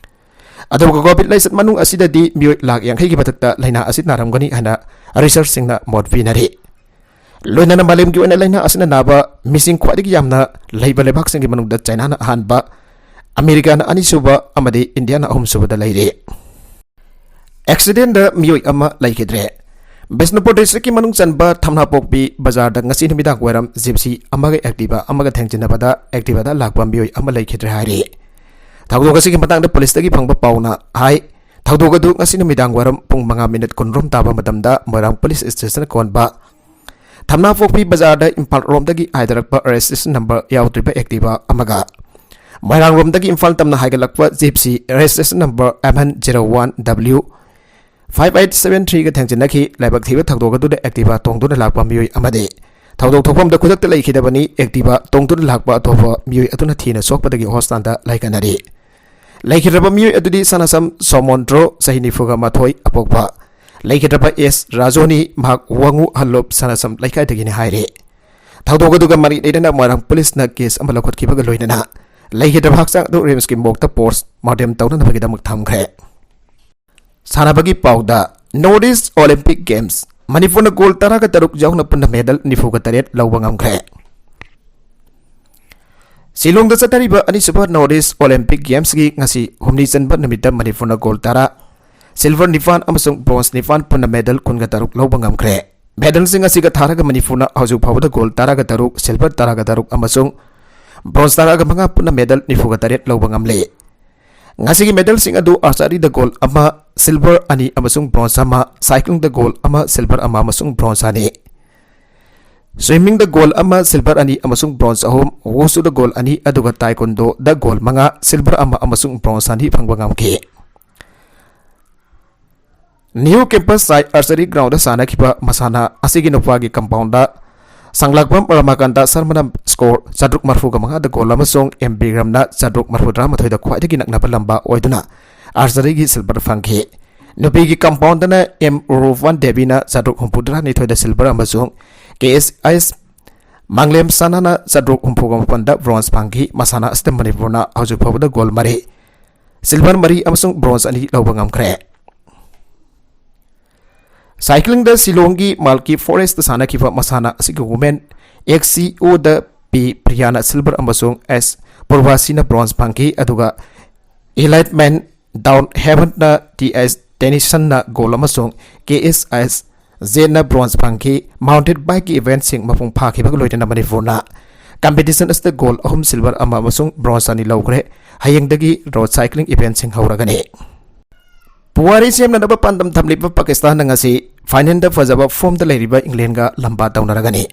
ꯑꯗꯨꯒ ꯀꯣꯚꯤꯗ ꯂꯥꯏꯆꯠ ꯃꯅꯨꯡ ꯑꯁꯤꯗꯗꯤ ꯃꯤꯑꯣꯏ ꯂꯥꯈ ꯌꯥꯡꯈꯩꯒꯤ ꯃꯊꯛꯇ ꯂꯥꯏꯅꯥ ꯑꯁꯤ ꯅꯥꯔꯝꯒꯅꯤ ꯍꯥꯏꯅ ꯔꯤꯁꯔꯆꯁꯤꯡꯅ ꯃꯣꯠ ꯄꯤꯅꯔꯤ꯫ ꯂꯣꯏꯅꯅ ꯃꯥꯂꯦꯝꯒꯤ ꯑꯣꯏꯅ ꯂꯥꯏꯅꯥ ꯑꯁꯤꯅ ꯅꯥꯕ ꯃꯤꯁꯤꯡ ꯈ꯭ꯋꯥꯏꯗꯒꯤ ꯌꯥꯝꯅ ꯂꯩꯕ ꯂꯩꯕꯥꯛꯁꯤꯡꯒꯤ ꯃꯅꯨꯡꯗ ꯆꯥꯏꯅꯥꯅ ꯑꯍꯥꯟꯕ, ꯑꯃꯦꯔꯤꯀꯥꯅ ꯑꯅꯤꯁꯨꯕ ꯑꯃꯗꯤ ꯏꯟꯗꯤꯌꯥꯅ ꯑꯍꯨꯝꯁꯨꯕꯗ ꯂꯩꯔꯤ꯫ ꯑꯦꯛꯁꯤꯗꯦꯟꯗ ꯃꯤꯑꯣꯏ ꯑꯃ ꯂꯩꯈꯤꯗ꯭ꯔꯦ꯫ ꯕꯤꯁꯅꯨꯄꯨꯔ ꯗꯤꯁꯇ꯭ꯔꯤꯛꯀꯤ ꯃꯅꯨꯡ ꯆꯟꯕ ꯊꯝꯅꯥꯄꯣꯛꯄꯤ ꯕꯖꯥꯔꯗ ꯉꯁꯤ ꯅꯨꯃꯤꯗꯥꯡ ꯋꯥꯏꯔꯝ ꯖꯤꯞꯁꯤ ꯑꯃꯒ ꯑꯦꯛꯇꯤꯚꯥ ꯑꯃꯒ ꯊꯦꯡꯖꯤꯟꯅꯕꯗ ꯑꯦꯛꯇꯤꯚꯥꯗ ꯂꯥꯛꯄ ꯃꯤꯑꯣꯏ ꯑꯃ ꯂꯩꯈꯤꯗ꯭ꯔꯦ ꯍꯥꯏꯔꯤ꯫ ꯊꯧꯗꯣꯛ ꯑꯁꯤꯒꯤ ꯃꯇꯥꯡꯗ ꯄꯨꯂꯤꯁꯇꯒꯤ ꯐꯪꯕ ꯄꯥꯎꯅ ꯍꯥꯏ, ꯊꯧꯗꯣꯛ ꯑꯗꯨ ꯉꯁꯤ ꯅꯨꯃꯤꯗꯥꯡ ꯋꯥꯏꯔꯝ ꯄꯨꯡ ꯃꯉꯥ ꯃꯤꯅꯤꯠ ꯀꯨꯟꯔꯣꯝ ꯇꯥꯕ ꯃꯇꯝꯗ ꯃꯣꯏꯔꯥꯡ ꯄꯨꯂꯤꯁ ꯁ꯭ꯇꯦꯁꯟ ꯀꯣꯟꯕ ꯊꯝꯅꯥꯄꯣꯛꯄꯤ ꯕꯖꯥꯔꯗ ꯏꯝꯐꯥꯜ ꯔꯣꯝꯗꯒꯤ ꯍꯥꯏꯊꯔꯛꯄ ꯔꯦꯖꯤꯁꯇ꯭ꯔꯦꯁꯟ ꯅꯝꯕꯔ ꯌꯥꯎꯗ꯭ꯔꯤꯕ ꯑꯦꯛꯇꯤꯚꯥ ꯑꯃꯒ ꯃꯣꯏꯔꯥꯡ ꯔꯣꯝꯗꯒꯤ ꯏꯝꯐꯥꯜ ꯇꯝꯅ ꯍꯥꯏꯒꯠꯂꯛꯄ ꯖꯤꯞꯁꯤ registration number M N zero one W five eight seven ꯊ꯭ꯔꯤꯒ ꯊꯦꯡꯖꯤꯟꯅꯈꯤ꯫ ꯂꯥꯏꯕꯛ ꯊꯤꯕ ꯊꯧꯗꯣꯛ ꯑꯗꯨꯗ ꯑꯦꯛꯇꯤꯚꯥ ꯇꯣꯡꯗꯨꯅ ꯂꯥꯛꯄ ꯃꯤꯑꯣꯏ ꯑꯃꯗꯤ ꯊꯧꯗꯣꯛ ꯊꯣꯛꯐꯝꯗ ꯈꯨꯗꯛꯇ ꯂꯩꯈꯤꯗꯕꯅꯤ꯫ ꯑꯦꯛꯇꯤꯚꯥ ꯇꯣꯡꯗꯨꯅ ꯂꯥꯛꯄ ꯑꯇꯣꯞꯄ ꯃꯤꯑꯣꯏ ꯑꯗꯨꯅ ꯊꯤꯅ ꯁꯣꯛꯄꯗꯒꯤ ꯍꯣꯁꯄꯤꯇꯥꯜꯗ ꯂꯥꯏꯀꯠꯅꯔꯤ꯫ ꯂꯩꯈꯤꯗ꯭ꯔꯕ ꯃꯤꯑꯣꯏ ꯑꯗꯨꯗꯤ ꯁꯅꯥꯁꯝ ꯁꯣꯃꯣꯟꯗ꯭ꯔꯣ, ꯆꯍꯤ ꯅꯤꯐꯨꯒ ꯃꯥꯊꯣꯏ ꯑꯄꯣꯛꯄ, ꯂꯩꯈꯤꯗ꯭ꯔꯕ ꯑꯦꯁ ꯔꯥꯖꯣꯅꯤ, ꯃꯍꯥꯛ ꯋꯥꯉꯨ ꯍꯜꯂꯣꯞ ꯁꯅꯥꯁꯝ ꯂꯩꯀꯥꯏꯗꯒꯤꯅꯤ ꯍꯥꯏꯔꯤ꯫ ꯊꯧꯗꯣꯛ ꯑꯗꯨꯒ ꯃꯔꯤ ꯂꯩꯅꯅ ꯃꯣꯏꯔꯥꯡ ꯄꯨꯂꯤꯁꯅ ꯀꯦꯁ ꯑꯃ ꯂꯧꯈꯠꯈꯤꯕꯒ ꯂꯣꯏꯅꯅ ꯂꯩꯈꯤꯗ꯭ꯔꯕ ꯍꯛꯆꯥꯡ ꯑꯗꯨ ꯔꯤꯝꯁꯀꯤ ꯃꯣꯔꯒꯇ ꯄꯣꯁꯃꯣꯔꯇꯦꯝ ꯇꯧꯅꯅꯕꯒꯤꯗꯃꯛ ꯊꯝꯈ꯭ꯔꯦ꯫ ꯁꯥꯟꯅꯕꯒꯤ ꯄꯥꯎꯗ, ꯅꯣꯔꯠ ꯏꯁ ꯑꯣꯂꯤꯝꯄꯤꯛ ꯒꯦꯝꯁ, ꯃꯅꯤꯄꯨꯔꯅ ꯒꯣꯜ ꯇꯔꯥꯒ ꯇꯔꯨꯛ ꯌꯥꯎꯅ ꯄꯨꯟꯅ ꯃꯦꯗꯜ ꯅꯤꯐꯨꯒ ꯇꯔꯦꯠ ꯂꯧꯕ ꯉꯝꯈ꯭ꯔꯦ꯫ ꯁꯤꯂꯣꯡꯗ ꯆꯠꯊꯔꯤꯕ ꯑꯅꯤꯁꯨꯕ ꯅꯣꯔꯠ ꯏꯁ ꯑꯣꯂꯤꯝꯄꯤꯛ ꯒꯦꯝꯁꯀꯤ ꯉꯁꯤ ꯍꯨꯝꯅꯤ ꯆꯟꯕ ꯅꯨꯃꯤꯠꯇ ꯃꯅꯤꯄꯨꯔꯅ ꯒꯣꯜ ꯇꯔꯥ, ꯁꯤꯜꯚꯔ ꯅꯤꯄꯥꯟ ꯑꯃꯁꯨꯡ ꯕ꯭ꯔꯣꯟꯖ ꯅꯤꯄꯥꯟ, ꯄꯨꯟꯅ ꯃꯦꯗꯜ ꯀꯨꯟꯒ ꯇꯔꯨꯛ ꯂꯧꯕ ꯉꯝꯈ꯭ꯔꯦ꯫ ꯃꯦꯗꯜꯁꯤꯡ ꯑꯁꯤꯒ ꯊꯥꯔꯒ ꯃꯅꯤꯄꯨꯔꯅ ꯍꯧꯖꯤꯛ ꯐꯥꯎꯕꯗ ꯒꯣꯜ ꯇꯔꯥꯒ ꯇꯔꯨꯛ, ꯁꯤꯜꯚꯔ ꯇꯔꯥꯒ ꯇꯔꯨꯛ ꯑꯃꯁꯨꯡ ꯕ꯭ꯔꯣꯟꯖ ꯇꯔꯥꯒ ꯃꯉꯥ, ꯄꯨꯟꯅ ꯃꯦꯗꯜ ꯅꯤꯐꯨꯒ ꯇꯔꯦꯠ ꯂꯧꯕ ꯉꯝꯂꯦ꯫ ꯉꯁꯤꯒꯤ ꯃꯦꯗꯜꯁꯤꯡ ꯑꯗꯨ ꯑꯥꯔꯆꯔꯤꯗ ꯒꯣꯜ ꯑꯃ, ꯁꯤꯜꯚꯔ ꯑꯅꯤ ꯑꯃꯁꯨꯡ ꯕ꯭ꯔꯣꯟꯖ ꯑꯃ, ꯁꯥꯏꯀ꯭ꯂꯤꯡꯗ ꯒꯣꯜ ꯑꯃ, ꯁꯤꯜꯚꯔ ꯑꯃ ꯑꯃꯁꯨꯡ ꯕ꯭ꯔꯣꯟꯖ ꯑꯅꯤ, ꯁ꯭ꯋꯤꯃꯤꯡꯗ ꯒꯣꯜ ꯑꯃ, ꯁꯤꯜꯚꯔ ꯑꯅꯤ ꯑꯃꯁꯨꯡ ꯕ꯭ꯔꯣꯟꯖ ꯑꯍꯨꯝ, ꯋꯨꯁꯨꯗ ꯒꯣꯜ ꯑꯅꯤ, ꯑꯗꯨꯒ ꯇꯥꯏꯀꯨꯟꯗꯣꯗ ꯒꯣꯜ ꯃꯉꯥ, ꯁꯤꯜꯚꯔ ꯑꯃ ꯑꯃꯁꯨꯡ ꯕ꯭ꯔꯣꯟꯖ ꯑꯅꯤ ꯐꯪꯕ ꯉꯝꯈꯤ꯫ ꯅ꯭ꯌꯨ ꯀꯦꯝꯄꯁ ꯁꯥꯏ ꯑꯥꯔꯆꯔꯤ ꯒ꯭ꯔꯥꯎꯟꯗ ꯁꯥꯟꯅꯈꯤꯕ ꯃꯁꯥꯟꯅ ꯑꯁꯤꯒꯤ ꯅꯨꯄꯥꯒꯤ ꯀꯝꯄꯥꯎꯟꯗ ꯁꯪꯂꯥꯛꯄꯝ ꯔꯃꯥꯀꯥꯟꯇ ꯁꯔꯃꯅ ꯁ꯭ꯀꯣꯔ ꯆꯥꯇ꯭ꯔꯨꯛ ꯃꯔꯤꯐꯨꯒ ꯃꯉꯥꯗ ꯒꯣꯜ ꯑꯃꯁꯨꯡ ꯑꯦꯝ ꯕꯤꯒ꯭ꯔꯝꯅ ꯆꯥꯇ꯭ꯔꯨꯛ ꯃꯔꯤꯐꯨꯇꯔꯥ ꯃꯥꯊꯣꯏꯗ ꯈ꯭ꯋꯥꯏꯗꯒꯤ ꯅꯛꯅꯕ ꯂꯝꯕꯥ ꯑꯣꯏꯗꯨꯅ ꯑꯥꯔꯆꯔꯤꯒꯤ ꯁꯤꯜꯚꯔ ꯐꯪꯈꯤ꯫ ꯅꯨꯄꯤꯒꯤ ꯀꯝꯄꯥꯎꯟꯗꯅ ꯑꯦꯝ ꯔꯨꯐꯥꯟ ꯗꯦꯕꯤꯅ ꯆꯥꯇ꯭ꯔꯨꯛ ꯍꯨꯝꯐꯨꯇꯔꯥꯅꯤꯊꯣꯏꯗ ꯁꯤꯜꯚꯔ ꯑꯃꯁꯨꯡ ꯀꯦ ꯑꯦꯁ ꯑꯥꯏ ꯑꯦꯁ ꯃꯥꯡꯂꯦꯝ ꯁꯅꯥꯅ ꯆꯥꯇ꯭ꯔꯨꯛ ꯍꯨꯝꯐꯨꯒ ꯃꯥꯄꯟꯗ ꯕ꯭ꯔꯣꯟꯖ ꯐꯪꯈꯤ꯫ ꯃꯁꯥꯟꯅ ꯑꯁꯤꯗ ꯃꯅꯤꯄꯨꯔꯅ ꯍꯧꯖꯤꯛ ꯐꯥꯎꯕꯗ ꯒꯣꯜ ꯃꯔꯤ, ꯁꯤꯜꯚꯔ ꯃꯔꯤ ꯑꯃꯁꯨꯡ ꯕ꯭ꯔꯣꯟꯖ ꯑꯅꯤ ꯂꯧꯕ ꯉꯝꯈ꯭ꯔꯦ꯫ ꯁꯥꯏꯀ꯭ꯂꯤꯡꯗ ꯁꯤꯂꯣꯡꯒꯤ ꯃꯥꯜꯀꯤ ꯐꯣꯔꯦꯁꯇ ꯁꯥꯟꯅꯈꯤꯕ ꯃꯁꯥꯟꯅ ꯑꯁꯤꯒꯤ ꯋꯨꯃꯦꯟ ꯑꯦꯛꯁ ꯁꯤ ꯑꯣꯗ ꯄꯤ ꯄ꯭ꯔꯤꯌꯥꯅ ꯁꯤꯜꯚꯔ ꯑꯃꯁꯨꯡ ꯑꯦꯁ ꯄꯨꯔꯚꯥꯁꯤꯅ ꯕ꯭ꯔꯣꯟꯖ ꯐꯪꯈꯤ, ꯑꯗꯨꯒ ꯏꯂꯥꯏꯠꯃꯦꯟ ꯗꯥꯎꯟ ꯍꯦꯕꯟꯅ ꯇꯤ ꯑꯦꯁ ꯇꯦꯅꯤꯁꯟꯅ ꯒꯣꯜ ꯑꯃꯁꯨꯡ ꯀꯦ ꯑꯦꯁ ꯑꯦꯁ ꯖꯦꯟꯅ ꯕ꯭ꯔꯣꯟꯖ ꯐꯪꯈꯤ꯫ ꯃꯥꯎꯟꯇꯦꯟ ꯕꯥꯏꯛꯀꯤ ꯏꯚꯦꯟꯠꯁꯤꯡ ꯃꯄꯨꯡ ꯐꯥꯈꯤꯕꯒ ꯂꯣꯏꯅꯅ ꯃꯅꯤꯄꯨꯔꯅ ꯀꯝꯄꯤꯇꯤꯁꯟ ꯑꯁꯤꯗ ꯒꯣꯜ ꯑꯍꯨꯝ, ꯁꯤꯜꯚꯔ ꯑꯃ ꯑꯃꯁꯨꯡ ꯕ꯭ꯔꯣꯟꯖ ꯑꯅꯤ ꯂꯧꯈ꯭ꯔꯦ꯫ ꯍꯌꯦꯡꯗꯒꯤ ꯔꯣꯗ ꯁꯥꯏꯀ꯭ꯂꯤꯡ ꯏꯚꯦꯟꯠꯁꯤꯡ ꯍꯧꯔꯒꯅꯤ꯫ ꯄꯨꯋꯥꯔꯤ ꯁꯦꯝꯅꯅꯕ ꯄꯥꯟꯗꯝ ꯊꯝꯂꯤꯕ ꯄꯥꯀꯤꯁꯇꯥꯟꯅ ꯉꯁꯤ ꯐꯥꯏꯅꯦꯜꯗ ꯐꯖꯕ ꯐꯣꯝꯗ ꯂꯩꯔꯤꯕ ꯏꯪꯂꯦꯟꯒ ꯂꯝꯕꯥ ꯇꯧꯅꯔꯒꯅꯤ꯫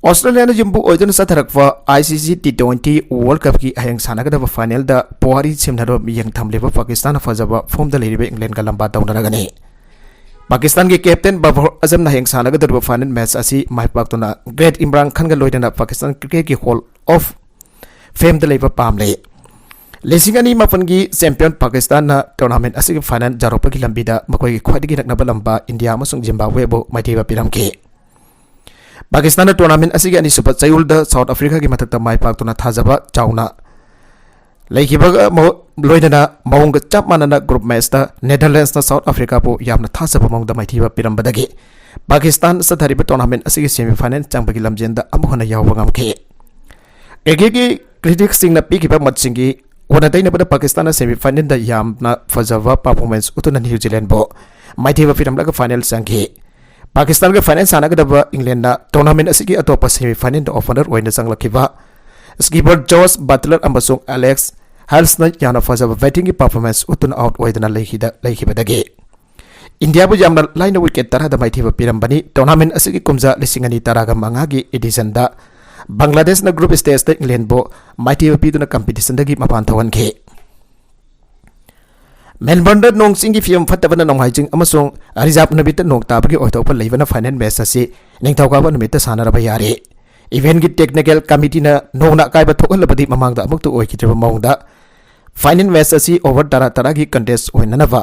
ꯑꯣꯁꯇ꯭ꯔꯦꯂꯤꯌꯥꯅ ꯌꯨꯝꯕꯨ ꯑꯣꯏꯗꯨꯅ ꯆꯠꯊꯔꯛꯄ ꯑꯥꯏ C C T twenty world ꯀꯞꯀꯤ ꯍꯌꯦꯡ ꯁꯥꯟꯅꯒꯗꯕ ꯐꯥꯏꯅꯦꯜꯗ ꯄꯨꯋꯥꯔꯤ ꯁꯦꯝꯅꯅꯕ ꯃꯤꯠꯌꯦꯡ ꯊꯝꯂꯤꯕ ꯄꯥꯀꯤꯁꯇꯥꯟꯅ ꯐꯖꯕ ꯐꯣꯝꯗ ꯂꯩꯔꯤꯕ ꯏꯪꯂꯦꯟꯒ ꯂꯝꯕꯥ ꯇꯧꯅꯔꯒꯅꯤ꯫ ꯄꯥꯀꯤꯁꯇꯥꯟꯒꯤ ꯀꯦꯞꯇꯦꯟ ꯕꯕꯔ ꯑꯖꯝꯅ ꯍꯌꯦꯡ ꯁꯥꯟꯅꯒꯗꯧꯔꯤꯕ ꯐꯥꯏꯅꯦꯜ ꯃꯦꯆ ꯑꯁꯤ ꯃꯥꯏ ꯄꯥꯛꯇꯨꯅ ꯒ꯭ꯔꯦꯠ ꯏꯝꯔꯥꯟ ꯈꯥꯟꯒ ꯂꯣꯏꯅꯅ ꯄꯥꯀꯤꯁꯇꯥꯟ ꯀ꯭ꯔꯤꯀꯦꯠꯀꯤ ꯍꯣꯜ ꯑꯣꯐ ꯐꯦꯝꯗ ꯂꯩꯕ ꯄꯥꯝꯂꯦ꯫ ꯂꯤꯁꯤꯡ ꯑꯅꯤ ꯃꯥꯄꯟꯒꯤ ꯆꯦꯝꯄꯤꯌꯟ ꯄꯥꯀꯤꯁꯇꯥꯟꯅ ꯇꯣꯔꯅꯥꯃꯦꯟ ꯑꯁꯤꯒꯤ ꯐꯥꯏꯅꯦꯜ ꯌꯧꯔꯛꯄꯒꯤ ꯂꯝꯕꯤꯗ ꯃꯈꯣꯏꯒꯤ ꯈ꯭ꯋꯥꯏꯗꯒꯤ ꯅꯛꯅꯕ ꯂꯝꯕꯥ ꯏꯟꯗꯤꯌꯥ ꯑꯃꯁꯨꯡ ꯖꯤꯝꯕꯥꯕ꯭ꯋꯦꯕꯨ ꯃꯥꯏꯊꯤꯕ ꯄꯤꯔꯝꯈꯤ꯫ ꯄꯥꯀꯤꯁꯇꯥꯟꯅ ꯇꯣꯔꯅꯥꯃꯦꯟ ꯑꯁꯤꯒꯤ ꯑꯅꯤꯁꯨꯕ ꯆꯌꯣꯜꯗ ꯁꯥꯎꯠ ꯑꯐ꯭ꯔꯤꯀꯥꯒꯤ ꯃꯊꯛꯇ ꯃꯥꯏ ꯄꯥꯛꯇꯨꯅ ꯊꯥꯖꯕ ꯆꯥꯎꯅ ꯂꯩꯈꯤꯕꯒ ꯃꯍꯨ-, ꯂꯣꯏꯅꯅ ꯃꯑꯣꯡꯒ ꯆꯞ ꯃꯥꯟꯅꯅ ꯒ꯭ꯔꯨꯞ ꯃꯦꯆꯇ ꯅꯦꯗꯔꯂꯦꯟꯁꯅ ꯁꯥꯎꯠ ꯑꯐ꯭ꯔꯤꯀꯥꯕꯨ ꯌꯥꯝꯅ ꯊꯥꯖꯕ ꯃꯑꯣꯡꯗ ꯃꯥꯏꯊꯤꯕ ꯄꯤꯔꯝꯕꯗꯒꯤ ꯄꯥꯀꯤꯁꯇꯥꯟ ꯆꯠꯊꯔꯤꯕ ꯇꯣꯔꯅꯥꯃꯦꯟ ꯑꯁꯤꯒꯤ ꯁꯦꯃꯤ ꯐꯥꯏꯅꯦꯜ ꯆꯪꯕꯒꯤ ꯂꯝꯖꯦꯜꯗ ꯑꯃꯨꯛ ꯍꯟꯅ ꯌꯥꯎꯕ ꯉꯝꯈꯤ꯫ ꯀ꯭ꯔꯤꯀꯦꯠꯀꯤ ꯀ꯭ꯔꯤꯇꯤꯛꯁꯤꯡꯅ ꯄꯤꯈꯤꯕ ꯃꯠꯁꯤꯡꯒꯤ ꯑꯣꯟꯅ ꯇꯩꯅꯕꯗ ꯄꯥꯀꯤꯁꯇꯥꯟꯅ ꯁꯦꯃꯤ ꯐꯥꯏꯅꯦꯜꯗ ꯌꯥꯝꯅ ꯐꯖꯕ ꯄꯔꯐꯣꯔꯃꯦꯟꯁ ꯎꯠꯇꯨꯅ ꯅ꯭ꯌꯨ ꯖꯤꯂꯦꯟꯕꯨ ꯃꯥꯏꯊꯤꯕ ꯄꯤꯔꯝꯂꯒ ꯐꯥꯏꯅꯦꯜ ꯆꯪꯈꯤ꯫ ꯄꯥꯀꯤꯁꯇꯥꯟꯒ ꯐꯥꯏꯅꯦꯜ ꯁꯥꯟꯅꯒꯗꯕ ꯏꯪꯂꯦꯟꯅ ꯇꯣꯔꯅꯥꯃꯦꯟ ꯑꯁꯤꯒꯤ ꯑꯇꯣꯞꯄ ꯁꯦꯃꯤ ꯐꯥꯏꯅꯦꯜꯗ ꯑꯣꯄꯅꯔ ꯑꯣꯏꯅ ꯆꯪꯂꯛꯈꯤꯕ ꯁ꯭ꯀꯤꯄꯔ ꯖꯣꯁ ꯕꯠꯂꯔ ꯑꯃꯁꯨꯡ ꯑꯦꯂꯦꯛꯁ ꯍꯦꯜꯁꯅ ꯌꯥꯝꯅ ꯐꯖꯕ ꯕꯦꯇꯤꯡꯒꯤ ꯄꯔꯐꯣꯔꯃꯦꯟꯁ ꯎꯠꯇꯨꯅ ꯑꯥꯎꯠ ꯑꯣꯏꯗꯨꯅ ꯂꯩꯈꯤꯗ-, ꯂꯩꯈꯤꯕꯗꯒꯤ ꯏꯟꯗꯤꯌꯥꯕꯨ ꯌꯥꯝꯅ ꯂꯥꯏꯅ ꯋꯤꯀꯦꯠ ꯇꯔꯥꯗ ꯃꯥꯏꯊꯤꯕ ꯄꯤꯔꯝꯕꯅꯤ꯫ ꯇꯣꯔꯅꯥꯃꯦꯟ ꯑꯁꯤꯒꯤ ꯀꯨꯝꯖꯥ ꯂꯤꯁꯤꯡ ꯑꯅꯤ ꯇꯔꯥꯒ ꯃꯉꯥꯒꯤ ꯏꯗꯤꯁꯟꯗ ꯕꯪꯒ꯭ꯂꯥꯗꯦꯁꯅ ꯒ꯭ꯔꯨꯞ ꯁ꯭ꯇꯦꯖꯇ ꯏꯪꯂꯦꯟꯕꯨ ꯃꯥꯏꯊꯤꯕ ꯄꯤꯗꯨꯅ ꯀꯝꯄꯤꯇꯤꯁꯟꯗꯒꯤ ꯃꯄꯥꯟ ꯊꯣꯛꯍꯟꯈꯤ꯫ ꯃꯦꯜꯕꯔꯟꯗ ꯅꯣꯡ ꯆꯤꯡꯒꯤ ꯐꯤꯕꯝ ꯐꯠꯇꯕꯅ ꯅꯣꯡꯃꯥꯏꯖꯤꯡ ꯑꯃꯁꯨꯡ ꯔꯤꯖꯥꯔꯚ ꯅꯨꯃꯤꯠꯇ ꯅꯣꯡ ꯇꯥꯕꯒꯤ ꯑꯣꯏꯊꯣꯛꯄ ꯂꯩꯕꯅ ꯐꯥꯏꯅꯦꯜ ꯃꯦꯆ ꯑꯁꯤ ꯅꯤꯡꯊꯧꯀꯥꯕ ꯅꯨꯃꯤꯠꯇ ꯁꯥꯟꯅꯔꯕ ꯌꯥꯔꯦ꯫ ꯏꯚꯦꯟꯠꯀꯤ ꯇꯦꯛꯅꯤꯀꯦꯜ ꯀꯃꯤꯇꯤꯅ ꯅꯣꯡꯅ ꯑꯀꯥꯏꯕ ꯊꯣꯛꯍꯜꯂꯕꯗꯤ ꯃꯃꯥꯡꯗ ꯑꯃꯨꯛꯇ ꯑꯣꯏꯈꯤꯗ꯭ꯔꯤꯕ ꯃꯑꯣꯡꯗ ꯐꯥꯏꯅꯦꯜ ꯃꯦꯆ ꯑꯁꯤ ꯑꯣꯚꯔ ꯇꯔꯥ ꯇꯔꯥꯒꯤ ꯀꯟꯇꯦꯁ ꯑꯣꯏꯅꯅꯕ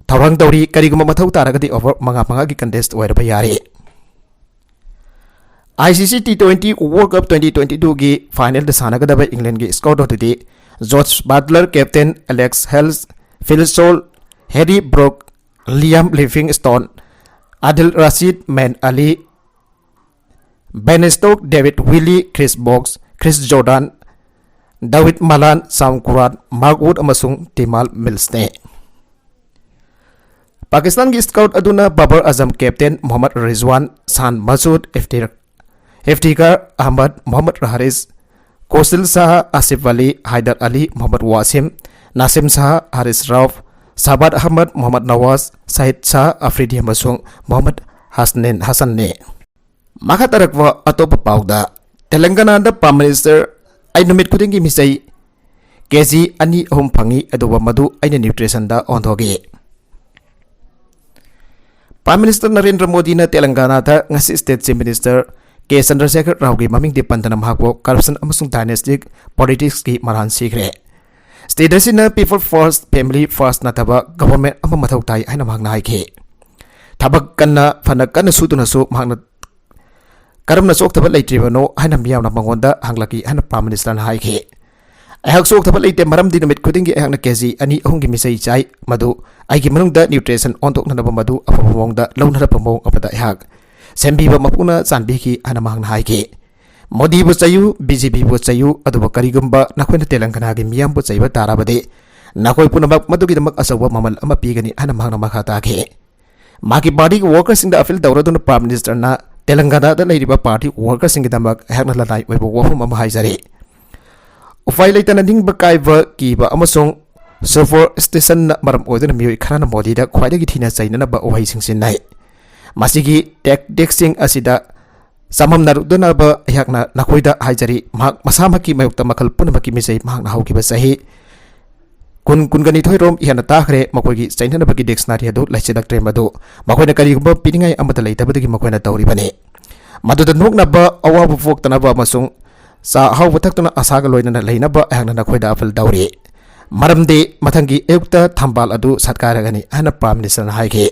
ꯊꯧꯔꯥꯡ ꯇꯧꯔꯤ꯫ ꯀꯔꯤꯒꯨꯝꯕ ꯃꯊꯧ ꯇꯥꯔꯒꯗꯤ ꯑꯣꯚꯔ ꯃꯉꯥ ꯃꯉꯥꯒꯤ ꯀꯟꯇꯦꯁ ꯑꯣꯏꯔꯕ ꯌꯥꯔꯦ꯫ I C C T twenty world cup twenty twenty ꯇꯨꯒꯤ ꯐꯥꯏꯅꯦꯜꯗ ꯁꯥꯟꯅꯒꯗꯕ ꯏꯪꯂꯦꯟꯒꯤ ꯁ꯭ꯀꯣꯠ ꯑꯗꯨꯗꯤ Jos Buttler, captain Alex Hales, Phil Salt, Harry Brook, Liam Livingstone, Adil Rashid, Man Ali, Ben Stokes, David Willey, Chris Bosh, Chris Jordan, Dawid Malan, Sam Curran, Mark Wood ꯑꯃꯁꯨꯡ ꯇꯤꯃꯥꯜ ꯃꯤꯜꯁꯅꯤ꯫ ꯄꯥꯀꯤꯁꯇꯥꯟꯒꯤ ꯁ꯭ꯀ꯭ꯋꯥꯗ ꯑꯗꯨꯅ Babur ꯑꯖꯝ, captain Mohammad Rizwan, ꯁꯥꯟ ꯃꯁꯨꯗ, ꯏꯐꯇꯤꯈꯥꯔ, ꯏꯐꯇꯤꯈꯥꯔ ꯑꯍꯃꯗ, ꯃꯣꯍꯝꯃꯗ ꯍꯥꯔꯤꯁ, ꯀꯣꯁꯤꯜ ꯁꯥꯍ, ꯑꯁꯤꯐ ꯑꯂꯤ, ꯍꯥꯏꯗꯔ ꯑꯂꯤ, ꯃꯣꯍꯝꯃꯗ ꯋꯥꯁꯤꯝ, ꯅꯥꯁꯤꯝ ꯁꯥꯍ, ꯍꯥꯔꯤꯁ ꯔꯎꯐ, ꯁꯥꯕꯥꯗ ꯑꯍꯃꯗ, ꯃꯣꯍꯝꯃꯗ ꯅꯋꯥꯖ, ꯁꯍꯤꯗ ꯁꯥꯍ ꯑꯐ꯭ꯔꯤꯗꯤ ꯑꯃꯁꯨꯡ ꯃꯣꯍꯝꯃꯗ ꯍꯁꯅꯦꯟ ꯍꯁꯟꯅꯤ꯫ ꯃꯈꯥ ꯇꯥꯔꯛꯄ ꯑꯇꯣꯞꯄ ꯄꯥꯎꯗ, ꯇꯦꯂꯪꯒꯅꯥꯗ prime minister ꯑꯩ ꯅꯨꯃꯤꯠ ꯈꯨꯗꯤꯡꯒꯤ ꯃꯤꯁꯩ ꯀꯦ ꯖꯤ ꯑꯅꯤ ꯑꯍꯨꯝ ꯐꯪꯏ, ꯑꯗꯨꯒ ꯃꯗꯨ ꯑꯩꯅ ꯅ꯭ꯌꯨꯇ꯭ꯔꯤꯁꯟꯗ ꯑꯣꯟꯊꯣꯛꯏ꯫ ꯄ꯭ꯔꯥꯏꯝ ꯃꯤꯅꯤꯁꯇꯔ ꯅꯔꯦꯟꯗ꯭ꯔ ꯃꯣꯗꯤꯅ ꯇꯦꯂꯪꯒꯥꯅꯥꯗ ꯉꯁꯤ ꯁ꯭ꯇꯦꯠ ꯆꯤꯐ ꯃꯤꯅꯤꯁꯇꯔ ꯀꯦ ꯆꯟꯗ꯭ꯔꯁꯦꯈꯔ ꯔꯥꯎꯒꯤ ꯃꯃꯤꯡꯗꯤ ꯄꯟꯗꯅ ꯃꯍꯥꯛꯄꯨ ꯀꯔꯞꯁꯟ ꯑꯃꯁꯨꯡ ꯗꯥꯏꯅꯦꯁꯇꯤꯛ ꯄꯣꯂꯤꯇꯤꯛꯁꯀꯤ ꯃꯔꯥꯜ ꯁꯤꯈ꯭ꯔꯦ꯫ ꯁ꯭ꯇꯦꯠ ꯑꯁꯤꯅ ꯄꯤꯄꯜ ꯐꯥꯔꯁ, ꯐꯦꯃꯤꯂꯤ ꯐꯥꯔꯁ ꯅꯠꯇꯕ ꯒꯚꯔꯟꯃꯦꯟꯠ ꯑꯃ ꯃꯊꯧ ꯇꯥꯏ ꯍꯥꯏꯅ ꯃꯍꯥꯛꯅ ꯍꯥꯏꯈꯤ꯫ ꯊꯕꯛ ꯀꯟꯅ ꯐꯅ ꯀꯟꯅ ꯁꯨꯗꯨꯅꯁꯨ ꯃꯍꯥꯛꯅ ꯀꯔꯝꯅ ꯆꯣꯛꯊꯕ ꯂꯩꯇ꯭ꯔꯤꯕꯅꯣ ꯍꯥꯏꯅ ꯃꯤꯌꯥꯝꯅ ꯃꯉꯣꯟꯗ ꯍꯪꯂꯛꯈꯤ ꯍꯥꯏꯅ ꯄ꯭ꯔꯥꯏꯝ ꯃꯤꯅꯤꯁꯇꯔꯅ ꯍꯥꯏꯈꯤ꯫ ꯑꯩꯍꯥꯛ ꯆꯣꯛꯊꯕ ꯂꯩꯇꯦ, ꯃꯔꯝꯗꯤ ꯅꯨꯃꯤꯠ ꯈꯨꯗꯤꯡꯒꯤ ꯑꯩꯍꯥꯛꯅ ꯀꯦ ꯖꯤ ꯑꯅꯤ ꯑꯍꯨꯝꯒꯤ ꯃꯤꯁꯩ ꯆꯥꯏ, ꯃꯗꯨ ꯑꯩꯒꯤ ꯃꯅꯨꯡꯗ ꯅ꯭ꯌꯨꯇ꯭ꯔꯤꯁꯟ ꯑꯣꯟꯊꯣꯛꯅꯅꯕ ꯃꯗꯨ ꯑꯐꯕ ꯃꯑꯣꯡꯗ ꯂꯧꯅꯔꯛꯄ ꯃꯑꯣꯡ ꯑꯃꯗ ꯑꯩꯍꯥꯛ ꯁꯦꯝꯕꯤꯕ ꯃꯄꯨꯅ ꯆꯥꯟꯕꯤꯈꯤ ꯍꯥꯏꯅ ꯃꯍꯥꯛꯅ ꯍꯥꯏꯈꯤ꯫ ꯃꯣꯗꯤꯕꯨ ꯆꯩꯌꯨ, ꯕꯤ ꯖꯦ ꯄꯤꯕꯨ ꯆꯩꯌꯨ, ꯑꯗꯨꯕꯨ ꯀꯔꯤꯒꯨꯝꯕ ꯅꯈꯣꯏꯅ ꯇꯦꯂꯪꯒꯅꯥꯒꯤ ꯃꯤꯌꯥꯝꯕꯨ ꯆꯩꯕ ꯇꯥꯔꯕꯗꯤ ꯅꯈꯣꯏ ꯄꯨꯝꯅꯃꯛ ꯃꯗꯨꯒꯤꯗꯃꯛ ꯑꯆꯧꯕ ꯃꯃꯜ ꯑꯃ ꯄꯤꯒꯅꯤ ꯍꯥꯏꯅ ꯃꯍꯥꯛꯅ ꯃꯈꯥ ꯇꯥꯈꯤ꯫ ꯃꯍꯥꯛꯀꯤ ꯄꯥꯔꯇꯤꯒꯤ ꯋꯥꯔꯀꯔꯁꯤꯡꯗ ꯑꯄꯤꯜ ꯇꯧꯔꯗꯨꯅ ꯄ꯭ꯔꯥꯏꯝ ꯃꯤꯅꯤꯁꯇꯔꯅ ꯇꯦꯂꯪꯒꯥꯅꯥꯗ ꯂꯩꯔꯤꯕ ꯄꯥꯔꯇꯤ ꯋꯥꯔꯀꯔꯁꯤꯡꯒꯤꯗꯃꯛ ꯑꯩꯍꯥꯛꯅ ꯂꯅꯥꯏ ꯑꯣꯏꯕ ꯋꯥꯐꯝ ꯑꯃ ꯍꯥꯏꯖꯔꯤ꯫ ꯎꯄꯥꯏ ꯂꯩꯇꯅ ꯅꯤꯡꯕ ꯀꯥꯏꯕ, ꯀꯤꯕ ꯑꯃꯁꯨꯡ ꯁꯨꯄꯔꯁ꯭ꯇꯤꯁꯟꯅ ꯃꯔꯝ ꯑꯣꯏꯗꯨꯅ ꯃꯤꯑꯣꯏ ꯈꯔꯅ ꯃꯣꯗꯤꯗ ꯈ꯭ꯋꯥꯏꯗꯒꯤ ꯊꯤꯅ ꯆꯩꯅꯅꯕ ꯋꯥꯍꯩꯁꯤꯡ ꯁꯤꯖꯤꯟꯅꯩ꯫ ꯃꯁꯤꯒꯤ ꯇꯦꯛꯇꯤꯛꯁꯤꯡ ꯑꯁꯤꯗ ꯆꯃꯝꯅꯔꯨꯗꯅꯕ ꯑꯩꯍꯥꯛꯅ ꯅꯈꯣꯏꯗ ꯍꯥꯏꯖꯔꯤ꯫ ꯃꯍꯥꯛ ꯃꯁꯥꯃꯛꯀꯤ ꯃꯥꯌꯣꯛꯇ ꯃꯈꯜ ꯄꯨꯝꯅꯃꯛꯀꯤ ꯃꯤꯁꯩ ꯃꯍꯥꯛꯅ ꯍꯧꯈꯤꯕ ꯆꯍꯤ ꯀꯨꯟ, ꯀꯨꯟꯒ ꯅꯤꯊꯣꯏ ꯔꯣꯝ ꯍꯦꯟꯅ ꯇꯥꯈ꯭ꯔꯦ꯫ ꯃꯈꯣꯏꯒꯤ ꯆꯩꯅꯅꯕꯒꯤ ꯗꯤꯛꯁꯅꯥꯔꯤ ꯑꯗꯨ ꯂꯩꯁꯤꯜꯂꯛꯇ꯭ꯔꯦ, ꯃꯗꯨ ꯃꯈꯣꯏꯅ ꯀꯔꯤꯒꯨꯝꯕ ꯄꯤꯅꯤꯡꯉꯥꯏ ꯑꯃꯠꯇ ꯂꯩꯇꯕꯗꯒꯤ ꯃꯈꯣꯏꯅ ꯇꯧꯔꯤꯕꯅꯤ꯫ ꯃꯗꯨꯗ ꯅꯣꯛꯅꯕ, ꯑꯋꯥꯕ ꯄꯣꯛꯇꯅꯕ ꯑꯃꯁꯨꯡ ꯆꯥ ꯑꯍꯥꯎꯕ ꯊꯛꯇꯨꯅ ꯑꯁꯥꯒ ꯂꯣꯏꯅꯅ ꯂꯩꯅꯕ ꯑꯩꯍꯥꯛꯅ ꯅꯈꯣꯏꯗ ꯑꯄꯤꯜ ꯇꯧꯔꯤ, ꯃꯔꯝꯗꯤ ꯃꯊꯪꯒꯤ ꯑꯌꯨꯛꯇ ꯊꯝꯕꯥꯜ ꯑꯗꯨ ꯁꯥꯠꯀꯥꯏꯔꯒꯅꯤ ꯍꯥꯏꯅ ꯄ꯭ꯔꯥꯏꯝ ꯃꯤꯅꯤꯁꯇꯔꯅ ꯍꯥꯏꯈꯤ꯫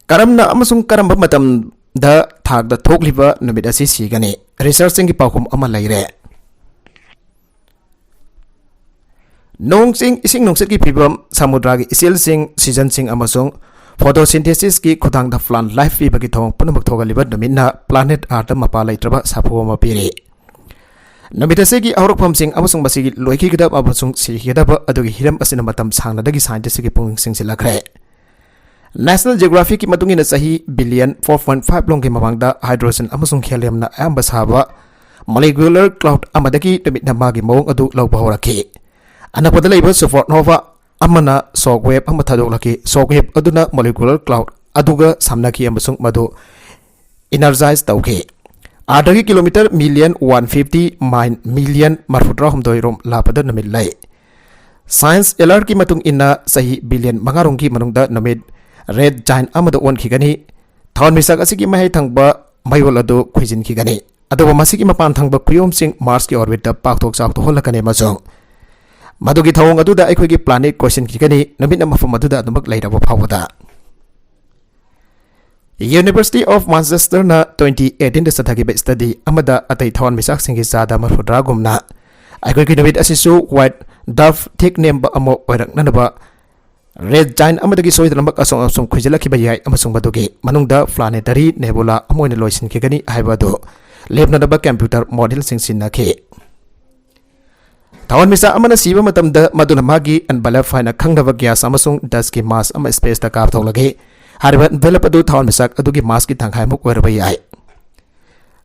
ꯀꯔꯝꯅ ꯑꯃꯁꯨꯡ ꯀꯔꯝꯕ ꯃꯇꯝꯗ ꯊꯥꯛꯇ ꯊꯣꯛꯂꯤꯕ ꯅꯨꯃꯤꯠ ꯑꯁꯤ ꯁꯤꯒꯅꯤ? ꯔꯤꯁꯔꯆꯁꯤꯡꯒꯤ ꯄꯥꯎꯈꯨꯝ ꯑꯃ ꯂꯩꯔꯦ꯫ ꯅꯣꯡ ꯆꯤꯡ, ꯏꯁꯤꯡ ꯅꯨꯡꯁꯤꯠꯀꯤ ꯐꯤꯕꯝ, ꯁꯃꯨꯗ꯭ꯔꯒꯤ ꯏꯆꯦꯜꯁꯤꯡ, ꯁꯤꯖꯟꯁꯤꯡ ꯑꯃꯁꯨꯡ Photosynthesisꯀꯤ ꯈꯨꯠꯊꯥꯡꯗ plant life ꯄꯤꯕꯒꯤ ꯊꯧꯑꯣꯡ ꯄꯨꯝꯅꯃꯛ ꯊꯣꯛꯍꯜꯂꯤꯕ ꯅꯨꯃꯤꯠꯅ planet Earthꯇ ꯃꯄꯥ ꯂꯩꯇ꯭ꯔꯕ ꯁꯥꯐꯨ ꯑꯃ ꯄꯤꯔꯤ꯫ ꯅꯨꯃꯤꯠ ꯑꯁꯤꯒꯤ ꯍꯧꯔꯛꯐꯝꯁꯤꯡ ꯑꯃꯁꯨꯡ ꯃꯁꯤꯒꯤ ꯂꯣꯏꯈꯤꯒꯗꯕ ꯑꯃꯁꯨꯡ ꯁꯤꯈꯤꯒꯗꯕ ꯑꯗꯨꯒꯤ ꯍꯤꯔꯝ ꯑꯁꯤꯅ ꯃꯇꯝ ꯁꯥꯡꯅꯗꯒꯤ scientistꯀꯤ ꯄꯨꯛꯅꯤꯡ ꯆꯤꯡꯁꯤꯜꯂꯛꯈ꯭ꯔꯦ꯫ National Geographicꯀꯤ ꯃꯇꯨꯡ ꯏꯟꯅ ꯆꯍꯤ billion four point five ꯂꯣꯝꯒꯤ ꯃꯃꯥꯡꯗ hydrogen ꯑꯃꯁꯨꯡ heliumꯅ ꯑꯌꯥꯝꯕ ꯁꯥꯕ molecular cloud ꯑꯃꯗꯒꯤ ꯅꯨꯃꯤꯠꯅ ꯃꯥꯒꯤ ꯃꯑꯣꯡ ꯑꯗꯨ ꯂꯧꯕ ꯍꯧꯔꯛꯈꯤ꯫ ꯑꯅꯛꯄꯗ ꯂꯩꯕ supernova ꯑꯃꯅ shock wave ꯑꯃ ꯊꯥꯗꯣꯛꯂꯛꯈꯤ꯫ Shock wave ꯑꯗꯨꯅ molecular cloud ꯑꯗꯨꯒ ꯁꯝꯅꯈꯤ ꯑꯃꯁꯨꯡ ꯃꯗꯨ energize ꯇꯧꯈꯤ꯫ Earthꯇꯒꯤ kilometre million one fifty mile million ꯃꯔꯐꯨꯇꯔꯥꯍꯨꯝꯗꯣꯏ ꯔꯣꯝ ꯂꯥꯞꯄꯗ ꯅꯨꯃꯤꯠ ꯂꯩ꯫ Science alertꯀꯤ ꯃꯇꯨꯡ ꯏꯟꯅ ꯆꯍꯤ billion ꯃꯉꯥ ꯔꯣꯝꯒꯤ ꯃꯅꯨꯡꯗ ꯅꯨꯃꯤꯠ red giant ꯑꯃꯗ ꯑꯣꯟꯈꯤꯒꯅꯤ꯫ ꯊꯋꯥꯟꯃꯤꯆꯥꯛ ꯑꯁꯤꯒꯤ ꯃꯍꯩ ꯊꯪꯕ ꯃꯌꯣꯜ ꯑꯗꯨ ꯈꯣꯏꯖꯤꯟꯈꯤꯒꯅꯤ꯫ ꯑꯗꯨꯕꯨ ꯃꯁꯤꯒꯤ ꯃꯄꯥꯟ ꯊꯪꯕ ꯀꯨꯌꯣꯝꯁꯤꯡ Marsꯀꯤ orbitꯇ ꯄꯥꯛꯊꯣꯛ ꯆꯥꯎꯊꯣꯛꯍꯜꯂꯛꯀꯅꯤ ꯑꯃꯁꯨꯡ ꯃꯗꯨꯒꯤ ꯊꯧꯑꯣꯡ ꯑꯗꯨꯗ ꯑꯩꯈꯣꯏꯒꯤ planet ꯀꯣꯏꯁꯤꯟꯈꯤꯒꯅꯤ, ꯅꯨꯃꯤꯠꯅ ꯃꯐꯝ ꯑꯗꯨꯗ ꯑꯗꯨꯃꯛ ꯂꯩꯔꯕ ꯐꯥꯎꯕꯗ꯫ University of Manchesterꯅ twenty eighteenꯗ ꯆꯠꯊꯈꯤꯕ study ꯑꯃꯗ ꯑꯇꯩ ꯊꯋꯥꯟꯃꯤꯆꯥꯛꯁꯤꯡꯒꯤ ꯆꯥꯗ ꯃꯔꯐꯨꯇꯔꯥꯒꯨꯝꯅ ꯑꯩꯈꯣꯏꯒꯤ ꯅꯨꯃꯤꯠ ꯑꯁꯤꯁꯨ white dwarf ꯊꯦꯛ ꯅꯦꯝꯕ ꯑꯃ ꯑꯣꯏꯔꯛꯅꯅꯕ red giant ꯑꯃꯗꯒꯤ ꯁꯣꯏꯗꯅꯃꯛ ꯑꯁꯨꯝ ꯑꯁꯨꯝ ꯈꯣꯏꯖꯤꯜꯂꯛꯈꯤꯕ ꯌꯥꯏ ꯑꯃꯁꯨꯡ ꯃꯗꯨꯒꯤ ꯃꯅꯨꯡꯗ planetary nebula ꯑꯃ ꯑꯣꯏꯅ ꯂꯣꯏꯁꯤꯟꯈꯤꯒꯅꯤ ꯍꯥꯏꯕ ꯑꯗꯨ ꯂꯦꯞꯅꯅꯕ computer modelꯁꯤꯡ ꯁꯤꯖꯤꯟꯅꯈꯤ꯫ ꯊꯋꯥꯟꯃꯤꯆꯥꯛ ꯑꯃꯅ ꯁꯤꯕ ꯃꯇꯝꯗ ꯃꯗꯨꯅ ꯃꯥꯒꯤ envelope ꯍꯥꯏꯅ ꯈꯪꯅꯕ gas ꯑꯃꯁꯨꯡ dustꯀꯤ mass ꯑꯃ spaceꯇ ꯀꯥꯞꯊꯣꯛꯂꯒꯦ꯫ ꯍꯥꯏꯔꯤꯕ envelope ꯑꯗꯨ ꯊꯋꯥꯟꯃꯤꯆꯥꯛ ꯑꯗꯨꯒꯤ massꯀꯤ ꯇꯪꯈꯥꯏꯃꯨꯛ ꯑꯣꯏꯔꯕ ꯌꯥꯏ꯫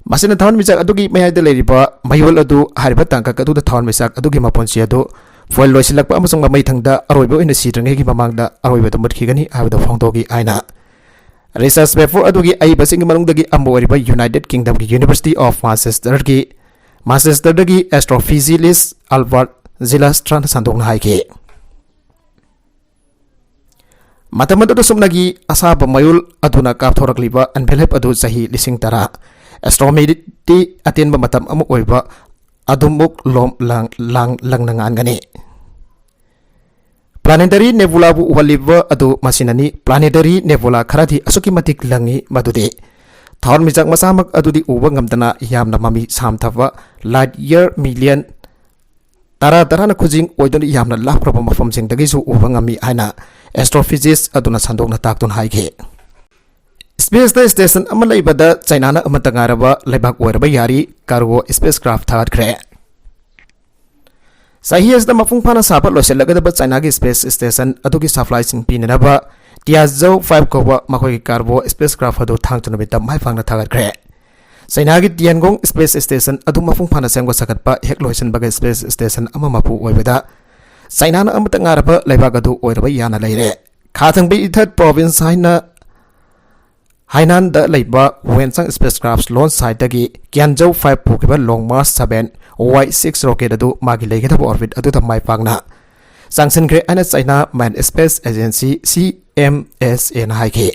ꯃꯁꯤꯅ ꯊꯋꯥꯟꯃꯤꯆꯥꯛ ꯑꯗꯨꯒꯤ ꯃꯌꯥꯏꯗ ꯂꯩꯔꯤꯕ ꯃꯌꯣꯜ ꯑꯗꯨ ꯍꯥꯏꯔꯤꯕ ꯇꯥꯡꯀꯛ ꯑꯗꯨꯗ ꯊꯋꯥꯟꯃꯤꯆꯥꯛ ꯑꯗꯨꯒꯤ ꯃꯄꯨꯟꯁꯤ ꯑꯗꯨ ꯐꯣꯏꯜ ꯂꯣꯏꯁꯤꯜꯂꯛꯄ ꯑꯃꯁꯨꯡ ꯃꯃꯩꯊꯪꯗ ꯑꯔꯣꯏꯕ ꯑꯣꯏꯅ ꯁꯤꯗ꯭ꯔꯤꯉꯩꯒꯤ ꯃꯃꯥꯡꯗ ꯑꯔꯣꯏꯕꯗ ꯃꯨꯠꯈꯤꯒꯅꯤ ꯍꯥꯏꯕꯗꯨ ꯐꯣꯡꯗꯣꯛꯏ ꯍꯥꯏꯅ research paper ꯑꯗꯨꯒꯤ ꯑꯏꯕꯁꯤꯡꯒꯤ ꯃꯅꯨꯡꯗꯒꯤ ꯑꯃ ꯑꯣꯏꯔꯤꯕ United Kingdomꯒꯤ University of Manchesterꯒꯤ Manchesterꯗꯒꯤ astrophysicist Albert Zylstra ꯁꯟꯗꯣꯛꯅ ꯍꯥꯏꯈꯤ꯫ ꯃꯇꯝ ꯑꯗꯨꯗ ꯁꯨꯞꯅꯒꯤ ꯑꯁꯥꯕ ꯃꯌꯣꯜ ꯑꯗꯨꯅ ꯀꯥꯞꯊꯣꯔꯛꯂꯤꯕ envelope ꯑꯗꯨ ꯆꯍꯤ ꯂꯤꯁꯤꯡ ꯇꯔꯥ, astronomyꯗꯤ ꯑꯇꯦꯟꯕ ꯃꯇꯝ ꯑꯃ ꯑꯣꯏꯕ, ꯑꯗꯨꯃꯛ ꯂꯣꯝ ꯂꯥꯡ-, ꯂꯥꯡ-, ꯂꯪꯅ ꯉꯥꯟꯒꯅꯤ꯫ Planetary nebulaꯕꯨ ꯎꯍꯜꯂꯤꯕ ꯑꯗꯨ ꯃꯁꯤꯅꯅꯤ꯫ Planetary nebula ꯈꯔꯗꯤ ꯑꯁꯨꯛꯀꯤ ꯃꯇꯤꯛ ꯂꯪꯏ ꯃꯗꯨꯗꯤ ꯊꯋꯥꯟꯃꯤꯆꯥꯛ ꯃꯆꯥꯃꯛ ꯑꯗꯨꯗꯤ ꯎꯕ ꯉꯝꯗꯅ ꯌꯥꯝꯅ ꯃꯃꯤ ꯁꯥꯝꯊꯕ light year million ꯇꯔꯥ ꯇꯔꯥꯅ ꯈꯨꯖꯤꯡ ꯑꯣꯏꯗꯨꯅ ꯌꯥꯝꯅ ꯂꯥꯞꯈ꯭ꯔꯕ ꯃꯐꯝꯁꯤꯡꯗꯒꯤꯁꯨ ꯎꯕ ꯉꯝꯃꯤ ꯍꯥꯏꯅ ꯑꯦꯁꯇ꯭ꯔꯣꯐꯤꯖꯤꯁ ꯑꯗꯨꯅ ꯁꯟꯗꯣꯛꯅ ꯇꯥꯛꯇꯨꯅ ꯍꯥꯏꯈꯤ꯫ ꯁ꯭ꯄꯦꯁꯇ ꯁ꯭ꯇꯦꯁꯟ ꯑꯃ ꯂꯩꯕꯗ ꯆꯥꯏꯅꯥꯅ ꯑꯃꯠꯇ ꯉꯥꯏꯔꯕ ꯂꯩꯕꯥꯛ ꯑꯣꯏꯔꯕ ꯌꯥꯔꯤ ꯀꯥꯔꯒꯣ ꯁ꯭ꯄꯦꯁ ꯀ꯭ꯔꯥꯐ ꯊꯥꯒꯠꯈ꯭ꯔꯦ꯫ ꯆꯍꯤ ꯑꯁꯤꯗ ꯃꯄꯨꯡ ꯐꯥꯅ ꯁꯥꯕ ꯂꯣꯏꯁꯤꯜꯂꯒꯗꯕ ꯆꯥꯏꯅꯥꯒꯤ ꯁ꯭ꯄꯦꯁ ꯁ꯭ꯇꯦꯁꯟ ꯑꯗꯨꯒꯤ ꯁꯄ꯭ꯂꯥꯏꯁꯤꯡ ꯄꯤꯅꯅꯕ ꯇꯤꯌꯥꯖꯧ ꯐꯥꯏꯚ ꯀꯧꯕ ꯃꯈꯣꯏꯒꯤ ꯀꯥꯔꯒꯣ ꯁ꯭ꯄꯦꯁ ꯀ꯭ꯔꯥꯐ ꯑꯗꯨ ꯊꯥꯡꯖ ꯅꯨꯃꯤꯠꯇ ꯃꯥꯏ ꯄꯥꯛꯅ ꯊꯥꯒꯠꯈ꯭ꯔꯦ꯫ ꯆꯥꯏꯅꯥꯒꯤ ꯇꯤꯌꯥꯟꯒꯣꯡ ꯁ꯭ꯄꯦꯁ ꯁ꯭ꯇꯦꯁꯟ ꯑꯗꯨ ꯃꯄꯨꯡ ꯐꯥꯅ ꯁꯦꯝꯒꯠ ꯁꯥꯒꯠꯄ ꯍꯦꯛ ꯂꯣꯏꯁꯤꯟꯕꯒ ꯁ꯭ꯄꯦꯁ ꯁ꯭ꯇꯦꯁꯟ ꯑꯃ ꯃꯄꯨ ꯑꯣꯏꯕꯗ ꯆꯥꯏꯅꯥꯅ ꯑꯃꯠꯇ ꯉꯥꯏꯔꯕ ꯂꯩꯕꯥꯛ ꯑꯗꯨ ꯑꯣꯏꯔꯕ ꯌꯥꯅ ꯂꯩꯔꯦ꯫ ꯈꯥ ꯊꯪꯕ ꯏꯊꯠ ꯄ꯭ꯔꯣꯚꯤꯟꯁ ꯍꯥꯏꯅ ꯍꯥꯏꯅꯥꯟꯗ ꯂꯩꯕ ꯋꯦꯟꯁꯥꯡ ꯁ꯭ꯄꯦꯁ ꯀ꯭ꯔꯥꯐ ꯂꯣꯟꯆ ꯁꯥꯏꯠꯇꯒꯤ ꯀ꯭ꯌꯥꯟꯖꯧ ꯐꯥꯏꯚ ꯄꯨꯈꯤꯕ long march seven Y six rocket ꯑꯗꯨ ꯃꯥꯒꯤ ꯂꯩꯒꯗꯕ ꯑꯣꯔꯕꯤꯠ ꯑꯗꯨꯗ ꯃꯥꯏ ꯄꯥꯛꯅ ꯆꯪꯁꯤꯟꯈ꯭ꯔꯦ ꯍꯥꯏꯅ China manned space agency, C M S ꯑꯦꯅ ꯍꯥꯏꯈꯤ꯫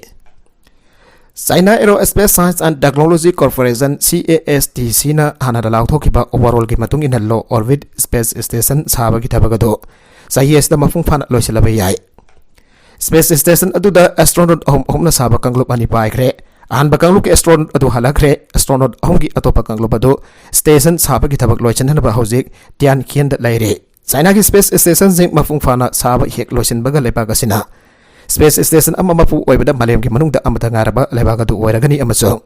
China aerospace science and technology corporation, C A S T ꯁꯤꯅ ꯍꯥꯟꯅ ꯂꯥꯎꯊꯣꯛꯈꯤꯕ ꯋꯥꯔꯣꯜꯒꯤ ꯃꯇꯨꯡ ꯏꯟꯅ ꯂꯣ ꯑꯣꯔꯕꯤꯠ ꯁ꯭ꯄꯦꯁ ꯁ꯭ꯇꯦꯁꯟ ꯁꯥꯕꯒꯤ ꯊꯕꯛ ꯑꯗꯨ ꯆꯍꯤ ꯑꯁꯤꯗ ꯃꯄꯨꯡ ꯐꯥꯅ ꯂꯣꯏꯁꯤꯜꯂꯕ ꯌꯥꯏ꯫ ꯁ꯭ꯄꯦꯁ ꯁ꯭ꯇꯦꯁꯟ ꯑꯗꯨꯗ ꯑꯦꯁꯇ꯭ꯔꯣꯅꯣꯠ ꯑꯍꯨꯝ ꯑꯍꯨꯝꯅ ꯁꯥꯕ ꯀꯥꯡꯂꯨꯞ ꯑꯅꯤ ꯄꯥꯏꯈ꯭ꯔꯦ꯫ ꯑꯍꯥꯟꯕ ꯀꯥꯡꯂꯨꯞꯀꯤ ꯑꯦꯁꯇ꯭ꯔꯣꯅꯣꯠ ꯑꯗꯨ ꯍꯜꯂꯛꯈ꯭ꯔꯦ꯫ ꯑꯦꯁꯇ꯭ꯔꯣꯅꯣꯠ ꯑꯍꯨꯝꯒꯤ ꯑꯇꯣꯞꯄ ꯀꯥꯡꯂꯨꯞ ꯑꯗꯨ ꯁ꯭ꯇꯦꯁꯟ ꯁꯥꯕꯒꯤ ꯊꯕꯛ ꯂꯣꯏꯁꯤꯟꯅꯅꯕ ꯍꯧꯖꯤꯛ ꯇꯤꯌꯥꯟꯈꯤꯌꯟꯗ ꯂꯩꯔꯤ꯫ ꯆꯥꯏꯅꯥꯒꯤ ꯁ꯭ꯄꯦꯁ ꯁ꯭ꯇꯦꯁꯟꯁꯤꯡ ꯃꯄꯨꯡ ꯐꯥꯅ ꯁꯥꯕ ꯍꯦꯛ ꯂꯣꯏꯁꯤꯟꯕꯒ ꯂꯩꯕꯥꯛ ꯑꯁꯤꯅ ꯁ꯭ꯄꯦꯁ ꯁ꯭ꯇꯦꯁꯟ ꯑꯃ ꯃꯄꯨ ꯑꯣꯏꯕꯗ ꯃꯥꯂꯦꯝꯒꯤ ꯃꯅꯨꯡꯗ ꯑꯃꯠꯇ ꯉꯥꯏꯔꯕ ꯂꯩꯕꯥꯛ ꯑꯗꯨ ꯑꯣꯏꯔꯒꯅꯤ ꯑꯃꯁꯨꯡ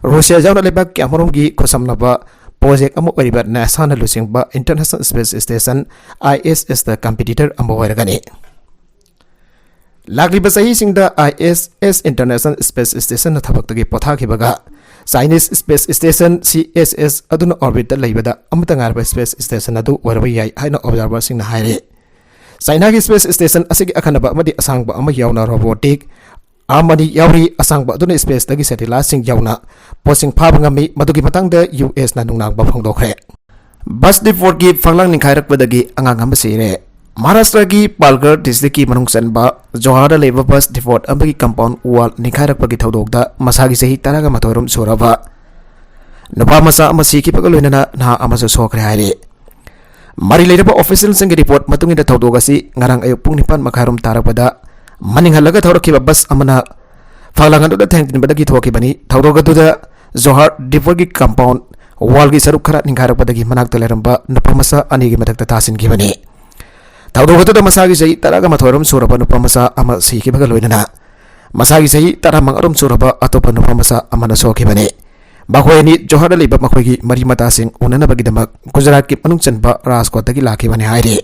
ꯔꯨꯁꯤꯌꯥ ꯌꯥꯎꯅ ꯂꯩꯕꯥꯛ ꯀꯌꯥꯃꯔꯨꯝꯒꯤ ꯈꯨꯠꯁꯝꯅꯕ ꯄ꯭ꯔꯣꯖꯦꯛ ꯑꯃ ꯑꯣꯏꯔꯤꯕ ꯅꯥꯁꯥꯅ ꯂꯨꯆꯤꯡꯕ ꯏꯟꯇꯔꯅꯦꯁꯅꯦꯜ ꯁ꯭ꯄꯦꯁ ꯁ꯭ꯇꯦꯁꯟ, ꯑꯥꯏ ꯑꯦꯁ ꯑꯦꯁꯇ ꯀꯝꯄꯤꯇꯤꯇꯔ ꯑꯃ ꯑꯣꯏꯔꯒꯅꯤ꯫ ꯂꯥꯛꯂꯤꯕ ꯆꯍꯤꯁꯤꯡꯗ ꯑꯥꯏ ꯑꯦꯁ ꯑꯦꯁ ꯏꯟꯇꯔꯅꯦꯁꯅꯦꯜ ꯁ꯭ꯄꯦꯁ ꯁ꯭ꯇꯦꯁꯟꯅ ꯊꯕꯛꯇꯒꯤ ꯄꯣꯊꯥꯈꯤꯕꯒ Chinese space station, C S ꯑꯦꯁ, ꯑꯗꯨꯅ ꯑꯣꯔꯕꯤꯠꯇ ꯂꯩꯕꯗ ꯑꯃꯠꯇ ꯉꯥꯏꯔꯕ ꯁ꯭ꯄꯦꯁ ꯁ꯭ꯇꯦꯁꯟ ꯑꯗꯨ ꯑꯣꯏꯔꯕ ꯌꯥꯏ ꯍꯥꯏꯅ ꯑꯣꯕꯖꯥꯔꯚꯔꯁꯤꯡꯅ ꯍꯥꯏꯔꯤ꯫ ꯆꯥꯏꯅꯥꯒꯤ ꯁ꯭ꯄꯦꯁ ꯁ꯭ꯇꯦꯁꯟ ꯑꯁꯤꯒꯤ ꯑꯈꯟꯅꯕ ꯑꯃꯗꯤ ꯑꯁꯥꯡꯕ ꯑꯃ ꯌꯥꯎꯅ ꯔꯣꯕꯣꯇꯤꯛ ꯑꯥꯔꯝ ꯑꯅꯤ ꯌꯥꯎꯔꯤ꯫ ꯑꯁꯥꯡꯕ ꯑꯗꯨꯅ ꯁ꯭ꯄꯦꯁꯇꯒꯤ ꯁꯦꯇꯤꯂꯥꯏꯠꯁꯤꯡ ꯌꯧꯅ ꯄꯣꯠꯁꯤꯡ ꯐꯥꯕ ꯉꯝꯃꯤ꯫ ꯃꯗꯨꯒꯤ ꯃꯇꯥꯡꯗ ꯌꯨ ꯑꯦꯁꯅ ꯅꯨꯡꯅꯥꯡꯕ ꯐꯣꯡꯗꯣꯛꯈ꯭ꯔꯦ꯫ ꯕꯁ ꯗꯤꯐꯣꯔꯠꯀꯤ ꯐꯛꯂꯥꯡ ꯅꯤꯡꯈꯥꯏꯔꯛꯄꯗꯒꯤ ꯑꯉꯥꯡ ꯑꯃ ꯁꯤꯔꯦ꯫ ꯃꯍꯥꯔꯥꯁꯇ꯭ꯔꯒꯤ ꯄꯥꯜꯒꯔ ꯗꯤꯁꯇ꯭ꯔꯤꯛꯀꯤ ꯃꯅꯨꯡ ꯆꯟꯕ ꯖꯣꯍꯥꯔꯗ ꯂꯩꯕ ꯕꯁ ꯗꯤꯐꯣꯔꯠ ꯑꯃꯒꯤ ꯀꯝꯄꯥꯎꯟ ꯋꯥꯜ ꯅꯤꯡꯈꯥꯏꯔꯛꯄꯒꯤ ꯊꯧꯗꯣꯛꯇ ꯃꯁꯥꯒꯤ ꯆꯍꯤ ꯇꯔꯥꯃꯥꯊꯣꯏ ꯔꯣꯝ ꯁꯨꯔꯕ ꯅꯨꯄꯥ ꯃꯆꯥ ꯑꯃ ꯁꯤꯈꯤꯕꯒ ꯂꯣꯏꯅꯅ ꯅꯍꯥ ꯑꯃꯁꯨ ꯁꯣꯛꯈ꯭ꯔꯦ ꯍꯥꯏꯔꯤ꯫ ꯃꯔꯤ ꯂꯩꯅꯕ ꯑꯣꯐꯤꯁꯤꯌꯦꯜꯁꯤꯡꯒꯤ ꯔꯤꯄꯣꯔꯠ ꯃꯇꯨꯡ ꯏꯟꯅ ꯊꯧꯗꯣꯛ ꯑꯁꯤ ꯉꯔꯥꯡ ꯑꯌꯨꯛ ꯄꯨꯡ ꯅꯤꯄꯥꯟ ꯃꯈꯥꯏꯔꯣꯝ ꯇꯥꯔꯛꯄꯗ ꯃꯅꯤꯡ ꯍꯜꯂꯒ ꯊꯧꯔꯛꯈꯤꯕ ꯕꯁ ꯑꯃꯅ ꯐꯛꯂꯥꯡ ꯑꯗꯨꯗ ꯊꯦꯡꯖꯤꯟꯕꯗꯒꯤ ꯊꯣꯛꯈꯤꯕꯅꯤ꯫ ꯊꯧꯗꯣꯛ ꯑꯗꯨꯗ ꯖꯣꯍꯥꯔ ꯗꯤꯐꯣꯔꯠꯀꯤ ꯀꯝꯄꯥꯎꯟ ꯋꯥꯜꯒꯤ ꯁꯔꯨꯛ ꯈꯔ ꯅꯤꯡꯈꯥꯏꯔꯛꯄꯗꯒꯤ ꯃꯅꯥꯛꯇ ꯂꯩꯔꯝꯕ ꯅꯨꯄꯥ ꯃꯆꯥ ꯑꯅꯤꯒꯤ ꯃꯊꯛꯇ ꯇꯥꯁꯤꯟꯈꯤꯕꯅꯤ꯫ ꯊꯧꯗꯣꯛ ꯑꯗꯨꯗ ꯃꯁꯥꯒꯤ ꯆꯍꯤ ꯇꯔꯥꯃꯥꯊꯣꯏ ꯔꯣꯝ ꯁꯨꯔꯕ ꯅꯨꯄꯥ ꯃꯆꯥ ꯑꯃ ꯁꯤꯈꯤꯕꯒ ꯂꯣꯏꯅꯅ ꯃꯁꯥꯒꯤ ꯆꯍꯤ ꯇꯔꯥꯃꯉꯥ ꯔꯣꯝ ꯁꯨꯔꯕ ꯑꯇꯣꯞꯄ ꯅꯨꯄꯥ ꯃꯆꯥ ꯑꯃꯅ ꯁꯣꯛꯈꯤꯕꯅꯤ꯫ ꯃꯈꯣꯏ ꯑꯅꯤ ꯖꯣꯍꯔꯗ ꯂꯩꯕ ꯃꯈꯣꯏꯒꯤ ꯃꯔꯤ ꯃꯇꯥꯁꯤꯡ ꯎꯅꯅꯕꯒꯤꯗꯃꯛ ꯒꯨꯖꯔꯥꯠꯀꯤ ꯃꯅꯨꯡ ꯆꯟꯕ ꯔꯥꯖꯀꯣꯠꯇꯒꯤ ꯂꯥꯛꯈꯤꯕꯅꯤ ꯍꯥꯏꯔꯤ꯫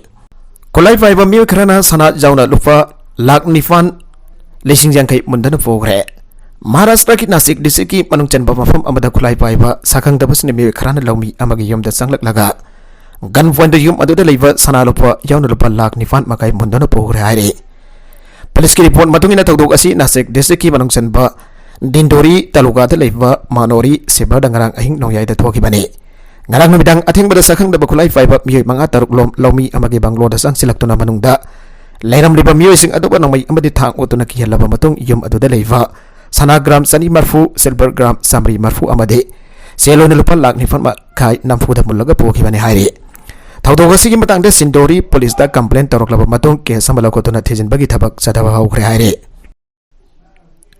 ꯈꯨꯠꯂꯥꯏ ꯄꯥꯏꯕ ꯃꯤꯑꯣꯏ ꯈꯔꯅ ꯁꯅꯥ ꯌꯥꯎꯅ ꯂꯨꯄꯥ ꯂꯥꯈ ꯅꯤꯄꯥꯟ ꯂꯤꯁꯤꯡ ꯌꯥꯡꯈꯩ ꯃꯨꯟꯗꯨꯅ ꯄꯨꯈ꯭ꯔꯦ꯫ ꯃꯍꯥꯔꯥꯁꯇ꯭ꯔꯒꯤ ꯅꯥꯁꯤꯛ ꯗꯤꯁꯇ꯭ꯔꯤꯛꯀꯤ ꯃꯅꯨꯡ ꯆꯟꯕ ꯃꯐꯝ ꯑꯃꯗ ꯈꯨꯠꯂꯥꯏ ꯄꯥꯏꯕ ꯁꯛꯈꯪꯗꯕꯁꯤꯡꯅ ꯃꯤꯑꯣꯏ ꯈꯔꯅ ꯂꯧꯃꯤ ꯑꯃꯒꯤ ꯌꯨꯝꯗ ꯆꯪꯂꯛꯂꯒ ꯒꯟ ꯄꯣꯏꯟꯗ ꯌꯨꯝ ꯑꯗꯨꯗ ꯂꯩꯕ ꯁꯅꯥ ꯂꯨꯄꯥ ꯌꯥꯎꯅ ꯂꯨꯄꯥ ꯂꯥꯈ ꯅꯤꯄꯥꯟ ꯃꯈꯥꯏ ꯃꯨꯟꯗꯨꯅ ꯄꯨꯈ꯭ꯔꯦ ꯍꯥꯏꯔꯤ꯫ ꯄꯨꯂꯤꯁꯀꯤ ꯔꯤꯄꯣꯔꯠ ꯃꯇꯨꯡ ꯏꯟꯅ ꯊꯧꯗꯣꯛ ꯑꯁꯤ ꯅꯥꯁꯤꯛ ꯗꯤꯁꯇ꯭ꯔꯤꯛꯀꯤ ꯃꯅꯨꯡ ꯆꯟꯕ ꯗꯤꯟꯗꯣꯔꯤ ꯇꯥꯂꯨꯀꯥꯗ ꯂꯩꯕ ꯃꯥꯅꯣꯔꯤ ꯁꯤꯕꯔꯗ ꯉꯔꯥꯡ ꯑꯍꯤꯡ ꯅꯣꯡꯌꯥꯏꯗ ꯊꯣꯛꯈꯤꯕꯅꯤ꯫ ꯉꯔꯥꯡ ꯅꯨꯃꯤꯗꯥꯡ ꯑꯊꯦꯡꯕꯗ ꯁꯛꯈꯪꯗꯕ ꯈꯨꯠꯂꯥꯏ ꯄꯥꯏꯕ ꯃꯤꯑꯣꯏ ꯃꯉꯥ ꯇꯔꯨꯛ ꯂꯣꯝ ꯂꯧꯃꯤ ꯑꯃꯒꯤ ꯕꯪꯒ꯭ꯂꯣꯗ ꯆꯪꯁꯤꯜꯂꯛꯇꯨꯅ ꯃꯅꯨꯡꯗ ꯂꯩꯔꯝꯂꯤꯕ ꯃꯤꯑꯣꯏꯁꯤꯡ ꯑꯗꯨꯕꯨ ꯅꯣꯡꯃꯩ ꯑꯃꯗꯤ ꯊꯥꯡ ꯑꯣꯠꯇꯨꯅ ꯀꯤꯍꯜꯂꯕ ꯃꯇꯨꯡ ꯌꯨꯝ ꯑꯗꯨꯗ ꯂꯩꯕ ꯁꯅꯥ ꯒ꯭ꯔꯥꯝ ꯆꯅꯤ ꯃꯔꯐꯨ, ꯁꯤꯜꯚꯔ ꯒ꯭ꯔꯥꯝ ꯆꯥꯃꯔꯤ ꯃꯔꯐꯨ ꯑꯃꯗꯤ ꯁꯦꯜ ꯑꯣꯏꯅ ꯂꯨꯄꯥ ꯂꯥꯈ ꯅꯤꯄꯥꯟ ꯃꯈꯥꯏ ꯅꯝꯐꯨꯗ ꯃꯨꯜꯂꯒ ꯄꯨꯈꯤꯕꯅꯤ ꯍꯥꯏꯔꯤ꯫ ꯊꯧꯗꯣꯛ ꯑꯁꯤꯒꯤ ꯃꯇꯥꯡꯗ ꯁꯤꯟꯗꯣꯔꯤ ꯄꯨꯂꯤꯁꯇ ꯀꯝꯄ꯭ꯂꯦꯟ ꯇꯧꯔꯛꯂꯕ ꯃꯇꯨꯡ ꯀꯦꯁ ꯑꯃ ꯂꯧꯈꯠꯇꯨꯅ ꯊꯤꯖꯤꯟꯕꯒꯤ ꯊꯕꯛ ꯆꯠꯊꯕ ꯍꯧꯈ꯭ꯔꯦ ꯍꯥꯏꯔꯤ꯫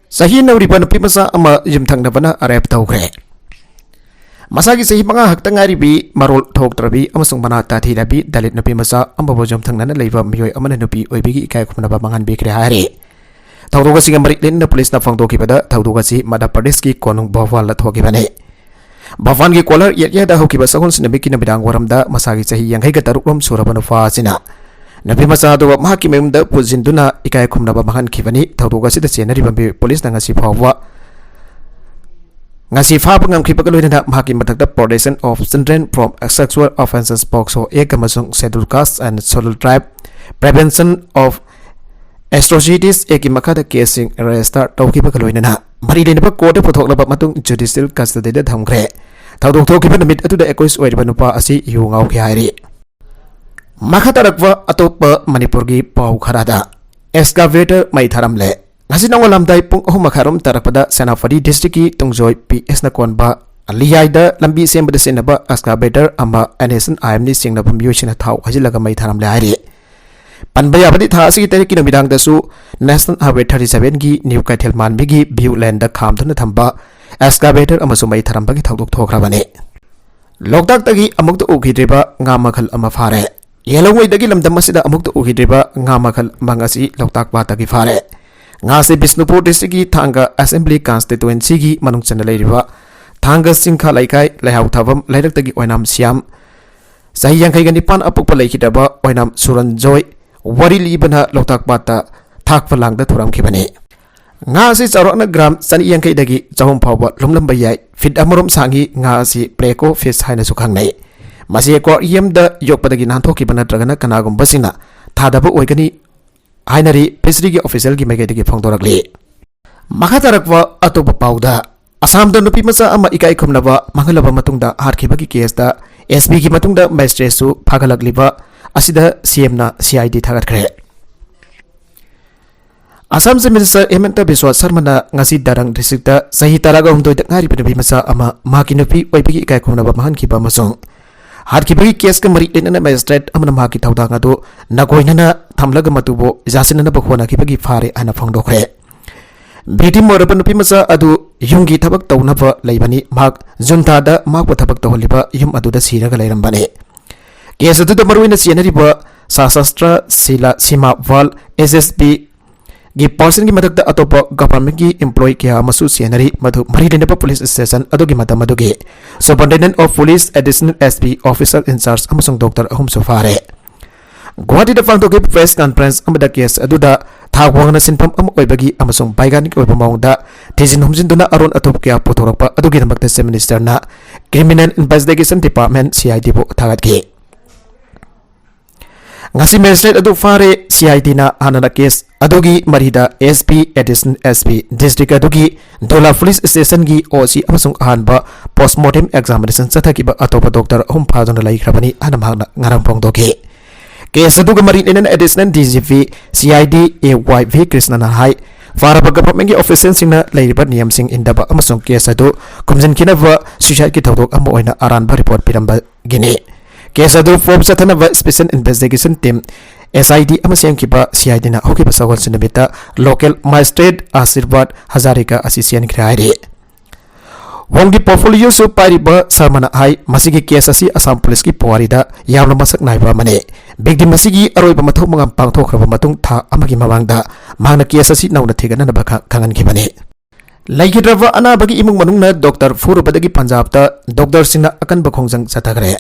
ꯆꯍꯤ ꯅꯧꯔꯤꯕ ꯅꯨꯄꯤ ꯃꯆꯥ ꯑꯃ ꯌꯨꯝꯊꯪꯅꯕꯅ ꯔꯦꯞ ꯇꯧꯈ꯭ꯔꯦ꯫ ꯃꯁꯥꯒꯤ ꯆꯍꯤ ꯃꯉꯥ ꯈꯛꯇ ꯉꯥꯏꯔꯤꯕꯤ, ꯃꯔꯣꯜ ꯊꯣꯛꯇ꯭ꯔꯕꯤ ꯑꯃꯁꯨꯡ ꯃꯅꯥ ꯇꯥꯊꯤꯔꯕꯤ ꯗꯂꯤꯠ ꯅꯨꯄꯤ ꯃꯆꯥ ꯑꯃꯕꯨ ꯌꯨꯝꯊꯪꯅꯅ ꯂꯩꯕ ꯃꯤꯑꯣꯏ ꯑꯃꯅ ꯅꯨꯄꯤ ꯑꯣꯏꯕꯤꯒꯤ ꯏꯀꯥꯏ ꯈꯨꯝꯅꯕ ꯃꯥꯡꯍꯟꯕꯤꯈ꯭ꯔꯦ ꯍꯥꯏꯔꯤ꯫ ꯊꯧꯗꯣꯛ ꯑꯁꯤꯒ ꯃꯔꯤ ꯂꯩꯅꯅ ꯄꯨꯂꯤꯁꯅ ꯐꯣꯡꯗꯣꯛꯈꯤꯕꯗ ꯊꯧꯗꯣꯛ ꯑꯁꯤ ꯃꯙ꯭ꯌ ꯄ꯭ꯔꯗꯦꯁꯀꯤ ꯀꯣꯅꯨꯡ ꯚꯣꯄꯥꯜꯗ ꯊꯣꯛꯈꯤꯕꯅꯤ꯫ ꯚꯣꯄꯥꯜꯒꯤ ꯀꯣꯂꯔ ꯑꯦꯔꯤꯌꯥꯗ ꯍꯧꯈꯤꯕ ꯁꯒꯣꯜꯁꯦꯟ ꯅꯨꯃꯤꯠꯀꯤ ꯅꯨꯃꯤꯗꯥꯡ ꯋꯥꯏꯔꯝꯗ ꯃꯁꯥꯒꯤ ꯆꯍꯤ ꯌꯥꯡꯈꯩꯒ ꯇꯔꯨꯛ ꯔꯣꯝ ꯁꯨꯔꯕ ꯅꯨꯄꯥ ꯑꯁꯤꯅ ꯅꯨꯄꯤ ꯃꯆꯥ ꯑꯗꯨ ꯃꯍꯥꯛꯀꯤ ꯃꯌꯨꯝꯗ ꯄꯨꯁꯤꯟꯗꯨꯅ ꯏꯀꯥꯏ ꯈꯨꯝꯅꯕ ꯃꯥꯡꯍꯟꯈꯤꯕꯅꯤ꯫ ꯊꯧꯗꯣꯛ ꯑꯁꯤꯗ ꯆꯦꯟꯅꯔꯤꯕ ꯃꯤꯑꯣꯏ ꯄꯨꯂꯤꯁꯅ ꯉꯁꯤ ꯐꯥꯎꯕ ꯉꯁꯤ ꯐꯥꯕ ꯉꯝꯈꯤꯕꯒ ꯂꯣꯏꯅꯅ ꯃꯍꯥꯛꯀꯤ ꯃꯊꯛꯇ Protection of Children from Sexual Offences, ꯄꯣꯛꯁꯣ ꯑꯦꯛ ꯑꯃꯁꯨꯡ Scheduled Caste and Scheduled Tribe Prevention of Atrocities Act ꯀꯤ ꯃꯈꯥꯗ ꯀꯦꯁꯁꯤꯡ ꯔꯦꯖꯤꯁꯇꯔ ꯇꯧꯈꯤꯕꯒ ꯂꯣꯏꯅꯅ ꯃꯔꯤ ꯂꯩꯅꯕ ꯀꯣꯔꯠꯇ ꯄꯨꯊꯣꯛꯂꯕ ꯃꯇꯨꯡ ꯖꯨꯗꯤꯁꯤꯌꯦꯜ ꯀꯁꯇꯗꯤꯗ ꯊꯝꯈ꯭ꯔꯦ꯫ ꯊꯧꯗꯣꯛ ꯊꯣꯛꯈꯤꯕ ꯅꯨꯃꯤꯠ ꯑꯗꯨꯗ ꯑꯦꯀ꯭ꯌꯨꯁ ꯑꯣꯏꯔꯤꯕ ꯅꯨꯄꯥ ꯑꯁꯤ ꯌꯨ ꯉꯥꯎꯈꯤ ꯍꯥꯏꯔꯤ꯫ ꯃꯈꯥ ꯇꯥꯔꯛꯄ ꯑꯇꯣꯞꯄ ꯃꯅꯤꯄꯨꯔꯒꯤ ꯄꯥꯎ ꯈꯔꯗ, ꯑꯦꯛꯁꯀꯥꯚꯦꯇꯔ ꯃꯩ ꯊꯥꯔꯝꯂꯦ꯫ ꯉꯁꯤ ꯅꯣꯡꯉꯥꯜꯂꯝꯗꯥꯏ ꯄꯨꯡ ꯑꯍꯨꯝ ꯃꯈꯥꯏꯔꯣꯝ ꯇꯥꯔꯛꯄꯗ ꯁꯦꯅꯥꯄꯇꯤ ꯗꯤꯁꯇ꯭ꯔꯤꯛꯀꯤ ꯇꯨꯡꯖꯣꯏ ꯄꯤ ꯑꯦꯁꯅ ꯀꯣꯟꯕ ꯂꯤꯌꯥꯏꯗ ꯂꯝꯕꯤ ꯁꯦꯝꯕꯗ ꯁꯤꯖꯤꯟꯅꯕ ꯑꯦꯛꯁꯀꯥꯚꯦꯇꯔ ꯑꯃ ꯑꯦꯟ ꯑꯦꯁ ꯑꯦꯟ ꯑꯥꯏ ꯑꯦꯝꯅꯤ ꯆꯤꯡꯅꯕ ꯃꯤꯑꯣꯏꯁꯤꯡꯅ ꯊꯥꯎ ꯍꯩꯖꯤꯜꯂꯒ ꯃꯩ ꯊꯥꯔꯝꯂꯦ ꯍꯥꯏꯔꯤ꯫ ꯄꯟꯕ ꯌꯥꯕꯗꯤ ꯊꯥ ꯑꯁꯤꯒꯤ ꯇꯔꯦꯠꯀꯤ ꯅꯨꯃꯤꯗꯥꯡꯗꯁꯨ ꯅꯦꯁꯅꯦꯜ ꯍꯥꯏꯋꯦ ꯊꯥꯔꯇꯤ ꯁꯚꯦꯟꯒꯤ ꯅ꯭ꯌꯨ ꯀꯩꯊꯦꯜ ꯃꯥꯟꯕꯤꯒꯤ ꯚ꯭ꯌꯨ ꯂꯦꯟꯗ ꯈꯥꯝꯗꯨꯅ ꯊꯝꯕ ꯑꯦꯛꯁꯀꯥꯚꯦꯇꯔ ꯑꯃꯁꯨ ꯃꯩ ꯊꯥꯔꯝꯕꯒꯤ ꯊꯧꯗꯣꯛ ꯊꯣꯛꯈ꯭ꯔꯕꯅꯤ꯫ ꯂꯣꯛꯇꯥꯛꯇꯒꯤ ꯑꯃꯨꯛꯇ ꯎꯈꯤꯗ꯭ꯔꯤꯕ ꯉꯥ ꯃꯈꯜ ꯑꯃ ꯐꯥꯔꯦ꯫ ꯌꯦꯜꯍꯧꯉꯩꯗꯒꯤ ꯂꯝꯗꯝ ꯑꯁꯤꯗ ꯑꯃꯨꯛꯇ ꯎꯈꯤꯗ꯭ꯔꯤꯕ ꯉꯥ ꯃꯈꯜ ꯃꯉꯥ ꯑꯁꯤ ꯂꯣꯛꯇꯥꯛ ꯄꯥꯠꯇꯒꯤ ꯐꯥꯔꯦ꯫ ꯉꯥꯁꯤ ꯕꯤꯁꯅꯨꯄꯨꯔ ꯗꯤꯁꯇ꯭ꯔꯤꯛꯀꯤ ꯊꯥꯡꯒ ꯑꯦꯁꯦꯝꯕ꯭ꯂꯤ ꯀꯟꯁꯇꯤꯇꯨꯋꯦꯟꯁꯤꯒꯤ ꯃꯅꯨꯡ ꯆꯟꯅ ꯂꯩꯔꯤꯕ ꯊꯥꯡꯒ ꯆꯤꯡꯈꯥ ꯂꯩꯀꯥꯏ ꯂꯩꯍꯥꯎ ꯊꯥꯕꯝ ꯂꯩꯔꯛꯇꯒꯤ ꯑꯣꯏꯅꯥꯝ ꯁꯤꯌꯥꯝ, ꯆꯍꯤ ꯌꯥꯡꯈꯩꯒ ꯅꯤꯄꯥꯟ ꯑꯄꯣꯛꯄ ꯂꯩꯈꯤꯗ꯭ꯔꯕ ꯑꯣꯏꯅꯥꯝ ꯁꯨꯔꯟꯖꯣꯏ ꯋꯥꯔꯤ ꯂꯤꯕꯅ ꯂꯣꯛꯇꯥꯛ ꯄꯥꯠꯇ ꯊꯥꯛꯄ ꯂꯥꯡꯗ ꯊꯨꯔꯝꯈꯤꯕꯅꯤ꯫ ꯉꯥ ꯑꯁꯤ ꯆꯥꯎꯔꯥꯛꯅ ꯒ꯭ꯔꯥꯝ ꯆꯅꯤ ꯌꯥꯡꯈꯩꯗꯒꯤ ꯆꯍꯨꯝ ꯐꯥꯎꯕ ꯂꯨꯝꯂꯝꯕ ꯌꯥꯏ꯫ ꯐꯤꯠ ꯑꯃꯔꯣꯝ ꯁꯥꯡꯉꯤ꯫ ꯉꯥ ꯑꯁꯤ ꯄ꯭ꯂꯦꯀꯣ ꯐꯤꯁ ꯍꯥꯏꯅꯁꯨ ꯈꯪꯅꯩ꯫ ꯃꯁꯤ ꯑꯦꯀ꯭ꯋꯥꯔꯤꯌꯝꯗ ꯌꯣꯛꯄꯗꯒꯤ ꯅꯥꯟꯊꯣꯛꯈꯤꯕ ꯅꯠꯇ꯭ꯔꯒꯅ ꯀꯅꯥꯒꯨꯝꯕꯁꯤꯡꯅ ꯊꯥꯗꯕ ꯑꯣꯏꯒꯅꯤ ꯍꯥꯏꯅꯔꯤ ꯐꯤꯁꯔꯤꯒꯤ ꯑꯣꯐꯤꯁꯤꯌꯦꯜꯒꯤ ꯃꯥꯏꯀꯩꯗꯒꯤ ꯐꯣꯡꯗꯣꯔꯛꯂꯤ꯫ ꯃꯈꯥ ꯇꯥꯔꯛꯄ ꯑꯇꯣꯞꯄ ꯄꯥꯎꯗ, ꯑꯁꯥꯝꯗ ꯅꯨꯄꯤ ꯃꯆꯥ ꯑꯃ ꯏꯀꯥꯏ ꯈꯨꯝꯅꯕ ꯃꯥꯡꯍꯜꯂꯕ ꯃꯇꯨꯡꯗ ꯍꯥꯠꯈꯤꯕꯒꯤ ꯀꯦꯁꯇ ꯑꯦꯁ ꯄꯤꯒꯤ ꯃꯇꯨꯡꯗ ꯃꯦꯖꯤꯁꯇ꯭ꯔꯦꯠꯁꯨ ꯐꯥꯒꯠꯂꯛꯂꯤꯕ ꯑꯁꯤꯗ ꯁꯤ ꯑꯦꯝꯅ ꯁꯤ ꯑꯥꯏ ꯗꯤ ꯊꯥꯒꯠꯈ꯭ꯔꯦ꯫ ꯑꯁꯥꯝ ꯆꯤꯐ ꯃꯤꯅꯤꯁꯇꯔ ꯍꯤꯃꯟꯇ ꯕꯤꯁ꯭ꯋꯥ ꯁꯔꯃꯅ ꯉꯁꯤ ꯗꯔꯪ ꯗꯤꯁꯇ꯭ꯔꯤꯛꯇ ꯆꯍꯤ ꯇꯔꯥꯒ ꯍꯨꯝꯗꯣꯏꯗ ꯉꯥꯏꯔꯤꯕ ꯅꯨꯄꯤ ꯃꯆꯥ ꯑꯃ ꯃꯍꯥꯛꯀꯤ ꯅꯨꯄꯤ ꯑꯣꯏꯕꯒꯤ ꯏꯀꯥꯏ ꯈꯨꯝꯅꯕ ꯃꯥꯡꯍꯟꯈꯤꯕ ꯑꯃꯁꯨꯡ ꯍꯥꯠꯈꯤꯕꯒꯤ ꯀꯦꯁꯀ ꯃꯔꯤ ꯂꯩꯅꯅ ꯃꯦꯖꯤꯁꯇ꯭ꯔꯦꯠ ꯑꯃꯅ ꯃꯍꯥꯛꯀꯤ ꯊꯧꯗꯥꯡ ꯑꯗꯨ ꯅꯥꯀꯣꯏꯅꯅ ꯊꯝꯂꯒ ꯃꯗꯨꯕꯨ ꯌꯥꯁꯤꯟꯅꯅꯕ ꯍꯣꯠꯅꯈꯤꯕꯒꯤ ꯐꯥꯔꯦ ꯍꯥꯏꯅ ꯐꯣꯡꯗꯣꯛꯈ꯭ꯔꯦ꯫ ꯚꯤꯛꯇꯤꯝ ꯑꯣꯏꯔꯕ ꯅꯨꯄꯤ ꯃꯆꯥ ꯑꯗꯨ ꯌꯨꯝꯒꯤ ꯊꯕꯛ ꯇꯧꯅꯕ ꯂꯩꯕꯅꯤ꯫ ꯃꯍꯥꯛ ꯖꯨꯟ ꯊꯥꯗ ꯃꯍꯥꯛꯄꯨ ꯊꯕꯛ ꯇꯧꯍꯜꯂꯤꯕ ꯌꯨꯝ ꯑꯗꯨꯗ ꯁꯤꯔꯒ ꯂꯩꯔꯝꯕꯅꯤ꯫ ꯀꯦꯁ ꯑꯗꯨꯗ ꯃꯔꯨꯑꯣꯏꯅ ꯆꯦꯟꯅꯔꯤꯕ ꯁꯥꯁꯥꯁꯇ꯭ꯔ ꯁꯤꯂꯥ ꯁꯤꯃꯥ ꯋꯥꯜ, ꯑꯦꯁ ꯑꯦꯁ ꯕꯤ ꯒꯤ ꯄꯥꯔꯁꯟꯒꯤ ꯃꯊꯛꯇ ꯑꯇꯣꯞꯄ ꯒꯚꯔꯟꯃꯦꯟꯠꯀꯤ ꯏꯝꯄ꯭ꯂꯣꯌꯤ ꯀꯌꯥ ꯑꯃꯁꯨ ꯆꯦꯟꯅꯔꯤ꯫ ꯃꯗꯨ ꯃꯔꯤ ꯂꯩꯅꯕ ꯄꯨꯂꯤꯁ ꯁ꯭ꯇꯦꯁꯟ ꯑꯗꯨꯒꯤ ꯃꯇꯝ ꯑꯗꯨꯒꯤ Superintendent of Police, Additional S P, Officer in Charge ꯑꯃꯁꯨꯡ ꯗꯣꯛꯇꯔ ꯑꯍꯨꯝꯁꯨ ꯐꯥꯔꯦ꯫ ꯒꯨꯋꯥꯍꯥꯇꯤꯗ ꯄꯥꯡꯊꯣꯛꯈꯤꯕ ꯄ꯭ꯔꯦꯁ ꯀꯟꯐꯔꯦꯟꯁ ꯑꯃꯗ ꯀꯦꯁ ꯑꯗꯨꯗ ꯊꯥꯛ ꯋꯥꯡꯅ ꯁꯤꯟꯐꯝ ꯑꯃ ꯑꯣꯏꯕꯒꯤ ꯑꯃꯁꯨꯡ ꯕꯥꯏꯒꯥꯅꯤꯛ ꯑꯣꯏꯕ ꯃꯑꯣꯡꯗ ꯊꯤꯖꯤꯟ ꯍꯨꯝꯖꯤꯟꯗꯨꯅ ꯑꯔꯣꯟ ꯑꯊꯨꯞ ꯀꯌꯥ ꯄꯨꯊꯣꯔꯛꯄ ꯑꯗꯨꯒꯤꯗꯃꯛꯇ chief ꯃꯤꯅꯤꯁꯇꯔꯅ Criminal Investigation Department, C I ꯗꯤꯕꯨ ꯊꯥꯒꯠꯈꯤ꯫ ꯉꯁꯤ ꯃꯦꯖꯤꯁꯇ꯭ꯔꯦꯠ ꯑꯗꯨ ꯐꯥꯔꯦ꯫ ꯁꯤ ꯑꯥꯏ ꯗꯤꯅ ꯍꯥꯟꯅꯅ ꯀꯦꯁ ꯑꯗꯨꯒꯤ ꯃꯔꯤꯗ S P, additional S P, district ꯑꯗꯨꯒꯤ ꯙꯨꯂꯥ ꯄꯨꯂꯤꯁ ꯁ꯭ꯇꯦꯁꯟꯒꯤ ꯑꯣ ꯁꯤ ꯑꯃꯁꯨꯡ ꯑꯍꯥꯟꯕ ꯄꯣꯁꯃꯣꯔꯇꯦꯝ ꯑꯦꯛꯖꯥꯃꯤꯅꯦꯁꯟ ꯆꯠꯊꯈꯤꯕ ꯑꯇꯣꯞꯄ ꯗꯣꯛꯇꯔ ꯑꯍꯨꯝ ꯐꯥꯗꯨꯅ ꯂꯩꯈ꯭ꯔꯕꯅꯤ ꯍꯥꯏꯅ ꯃꯍꯥꯛꯅ ꯉꯔꯥꯡ ꯐꯣꯡꯗꯣꯛꯈꯤ꯫ ꯀꯦꯁ ꯑꯗꯨꯒ ꯃꯔꯤ ꯂꯩꯅꯅ ꯑꯦꯗꯤꯁꯅꯦꯜ ꯗꯤ ꯖꯤ ꯄꯤ, ꯁꯤ I D, A Y V ꯀ꯭ꯔꯤꯁꯅꯅ ꯍꯥꯏ, ꯐꯥꯔꯕ ꯒꯚꯔꯟꯃꯦꯟꯠꯀꯤ ꯑꯣꯐꯤꯁꯤꯌꯦꯜꯁꯤꯡꯅ ꯂꯩꯔꯤꯕ ꯅꯤꯌꯝꯁꯤꯡ ꯏꯟꯗꯕ ꯑꯃꯁꯨꯡ ꯀꯦꯁ ꯑꯗꯨ ꯈꯨꯝꯖꯤꯟꯈꯤꯅꯕ ꯁ꯭ꯌꯨꯏꯁꯥꯏꯗꯀꯤ ꯊꯧꯗꯣꯛ ꯑꯃ ꯑꯣꯏꯅ ꯑꯔꯥꯟꯕ ꯔꯤꯄꯣꯔꯠ ꯄꯤꯔꯝꯕꯒꯤꯅꯤ꯫ ꯀꯦꯁ ꯑꯗꯨ ꯐꯣꯔꯝ ꯆꯠꯊꯅꯕ special investigation team, S I D, ꯑꯃ ꯁꯦꯝꯈꯤꯕ ꯁꯤ ꯑꯥꯏ ꯗꯤꯅ ꯍꯧꯈꯤꯕ ꯁꯒꯣꯜꯁꯦꯟ ꯅꯨꯃꯤꯠꯇ ꯂꯣꯀꯦꯜ ꯃꯦꯖꯤꯁꯇ꯭ꯔꯦꯠ ꯑꯥꯁꯤꯔꯕꯥꯗ ꯍꯖꯥꯔꯤꯀꯥ ꯑꯁꯤ ꯆꯦꯟꯈ꯭ꯔꯦ ꯍꯥꯏꯔꯤ꯫ ꯍꯣꯝꯒꯤ ꯄꯣꯔꯠꯐꯣꯂꯤꯑꯣꯁꯨ ꯄꯥꯏꯔꯤꯕ ꯁꯔꯃꯅ ꯍꯥꯏ, ꯃꯁꯤꯒꯤ ꯀꯦꯁ ꯑꯁꯤ ꯑꯁꯥꯝ ꯄꯨꯂꯤꯁꯀꯤ ꯄꯨꯋꯥꯔꯤꯗ ꯌꯥꯝꯅ ꯃꯁꯛ ꯅꯥꯏꯕ ꯑꯃꯅꯤ꯫ ꯕꯤꯛꯇꯤꯝ ꯑꯁꯤꯒꯤ ꯑꯔꯣꯏꯕ ꯃꯊꯧ ꯃꯉꯝ ꯄꯥꯡꯊꯣꯛꯈ꯭ꯔꯕ ꯃꯇꯨꯡ ꯊꯥ ꯑꯃꯒꯤ ꯃꯃꯥꯡꯗ ꯃꯍꯥꯛꯅ ꯀꯦꯁ ꯑꯁꯤ ꯅꯧꯅ ꯊꯤꯒꯠꯅꯅꯕ ꯈ-, ꯈꯪꯍꯟꯈꯤꯕꯅꯤ꯫ ꯂꯩꯈꯤꯗ꯭ꯔꯕ ꯑꯅꯥꯕꯒꯤ ꯏꯃꯨꯡ ꯃꯅꯨꯡꯅ ꯗꯣꯛꯇꯔ ꯐꯨꯔꯨꯕꯗꯒꯤ ꯄꯟꯖꯥꯕꯇ ꯗꯣꯛꯇꯔꯁꯤꯡꯅ ꯑꯀꯟꯕ ꯈꯣꯡꯖꯪ ꯆꯠꯊꯈ꯭ꯔꯦ꯫